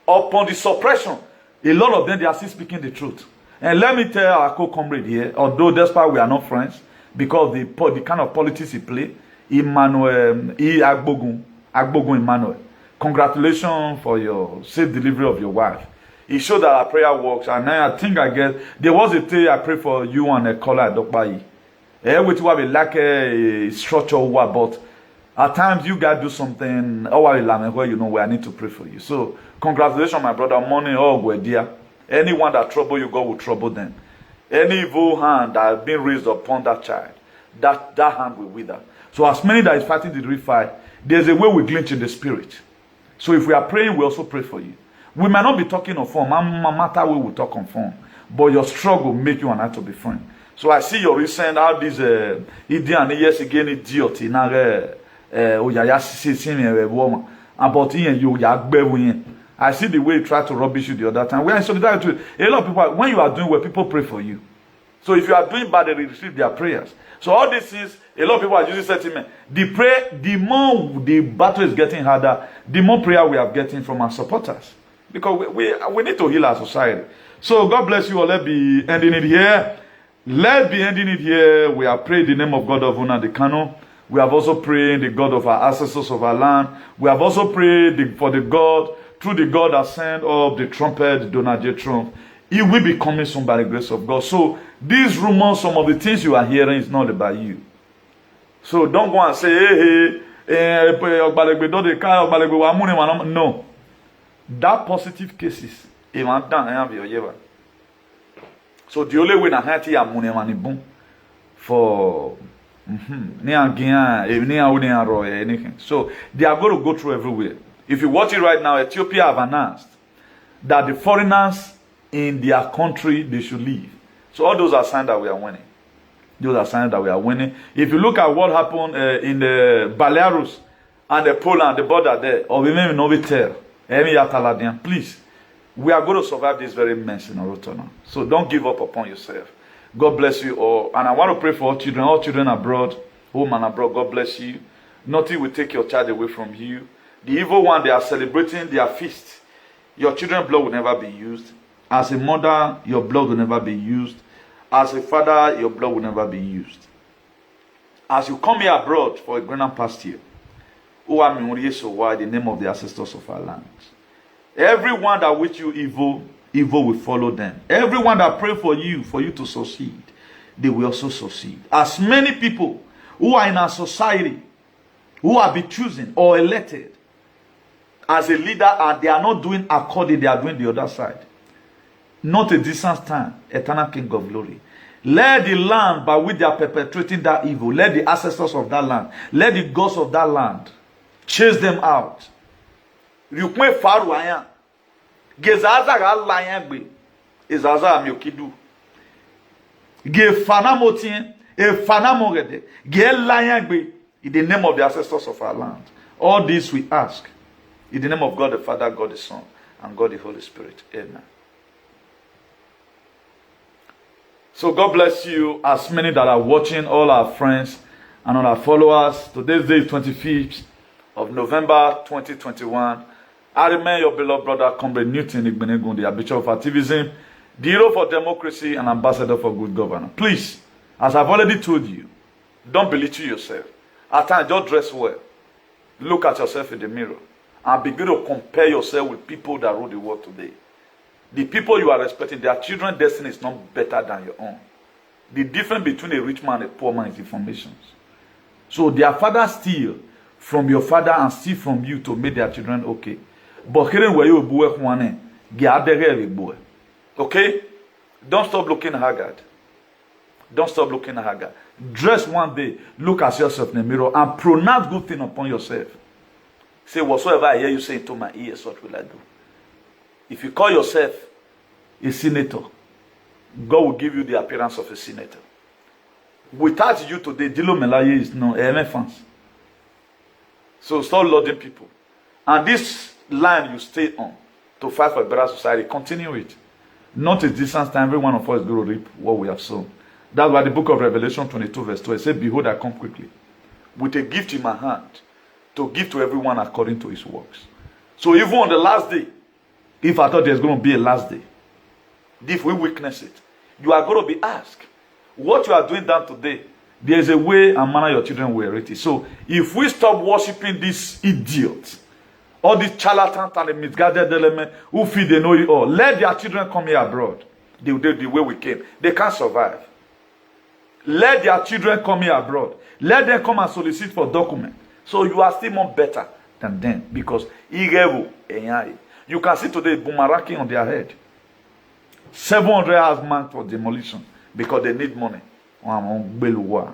Upon the suppression, a lot of them, they are still speaking the truth. And let me tell our co-comrade here, although despite we are not friends, because the po- the kind of politics he play, Emmanuel um, E. Agbogun, Agbogun Emmanuel, congratulations for your safe delivery of your wife. It showed that our prayer works, and now I think I get there was a day I prayed for you and a caller Dokpayi. Eh, wetin wa be like a structure wa, but at times you guys do something. Oh, I lament where you know where I need to pray for you. So congratulations, my brother. Morning, oh, dear. Anyone that trouble you, God will trouble them. Any evil hand that has been raised upon that child, that that hand will wither. So as many that is fighting the real fight, there's a way we glitch in the spirit. So if we are praying, we also pray for you. We might not be talking on phone, ma- ma- matter we will talk on phone, but your struggle make you and I to be friend. So I see your recent how this uh, Idi and yes again idiot in uh, uh, Oyaya Sisi woman about Ian you Yagbewu. I see the way he tried to rubbish you the other time. We are in solidarity. A lot of people, when you are doing well, people pray for you. So if you are doing bad, they receive their prayers. So all these things, a lot of people are using sentiment. The pray, the more the battle is getting harder, the more prayer we are getting from our supporters. Because we, we, we need to heal our society. So God bless you all. Let's be ending it here. Let's be ending it here. We are praying the name of God of Nnamdi Kanu. We have also prayed the God of our ancestors of our land. We have also prayed the, for the God, through the God that sent up the trumpet, Donald J. Trump. He will be coming soon by the grace of God. So these rumors, some of the things you are hearing is not about you. So don't go and say, hey, hey, eh, Ogbalegbe don dey carry Ogbalegbe wa mune wa no. That positive cases, e ma dan ya bi oye ba. So the only way na hati ya mune wa ni bun for mhm, ni angiyan, eh, ni awo ni aro eh, anything. So they are going to go through everywhere. If you watch it right now, Ethiopia have announced that the foreigners in their country they should leave. So all those are signs that we are winning. Those are signs that we are winning. If you look at what happened uh, in the Belarus and the Poland, the border there, or we may not be tell, Emi Yataladian, please, we are going to survive this very mess in Orotona. So don't give up upon yourself. God bless you all. And I want to pray for all children, all children abroad, home and abroad. God bless you. Nothing will take your child away from you. The evil one, they are celebrating their feast. Your children blood will never be used. As a mother, your blood will never be used. As a father, your blood will never be used. As you come here abroad for a greener pasture, who are Miwuri Yesowa, the name of the ancestors of our land. Everyone that wish you evil, evil will follow them. Everyone that pray for you, for you to succeed, they will also succeed. As many people who are in our society who have been chosen or elected as a leader and they are not doing according, they are doing the other side. Not a distant time, eternal King of glory. Let the land by which they are perpetrating that evil, let the ancestors of that land, let the gods of that land chase them out. Riukme faru anya. Ge zaza ga la anya gbe. E zaza mi okidu. Ge fanamo tien. E fanamo gede. Ge la anya gbe. In the name of the ancestors of our land. All this we ask. In the name of God the Father, God the Son, and God the Holy Spirit. Amen. So God bless you, as many that are watching, all our friends and all our followers. Today's day is twenty-fifth of November twenty twenty-one. I remain your beloved brother, Comrade Newton Igbeneghu, the Archbishop of Activism, the hero for democracy, and ambassador for good governance. Please, as I've already told you, don't belittle yourself. At times, just dress well. Look at yourself in the mirror and begin to compare yourself with people that rule the world today. The people you are respecting, their children's destiny is not better than your own. The difference between a rich man and a poor man is information. So their father steal from your father and steal from you to make their children okay. But here where you boy one, get out there, boy. Okay? Don't stop looking haggard. Don't stop looking haggard. Dress one day, look at yourself in the mirror, and pronounce good thing upon yourself. Say, "Whatsoever I hear you say into my ear, such will I do." If you call yourself a senator, God will give you the appearance of a senator. Without you today, Dilo Melaye is no elephants. So stop lauding people. And this line you stay on to fight for a better society, continue it. Not a distance time, every one of us is going to reap what we have sown. That's why the book of Revelation twenty-two, verse twelve says, "Behold, I come quickly with a gift in my hand to give to everyone according to his works." So even on the last day, if I thought there's going to be a last day, if we witness it, you are going to be asked, what you are doing down today, there is a way and manner your children will reach it. So if we stop worshiping these idiots, all these charlatans and the misguided element who feel they know it all, let their children come here abroad the, the, the way we came. They can't survive. Let their children come here abroad. Let them come and solicit for document. So you are still more better than them because irevo enyai. You can see today boomerang on their head. Seven hundred house marked for demolition because they need money. Wọn àwọn gbẹlú wa.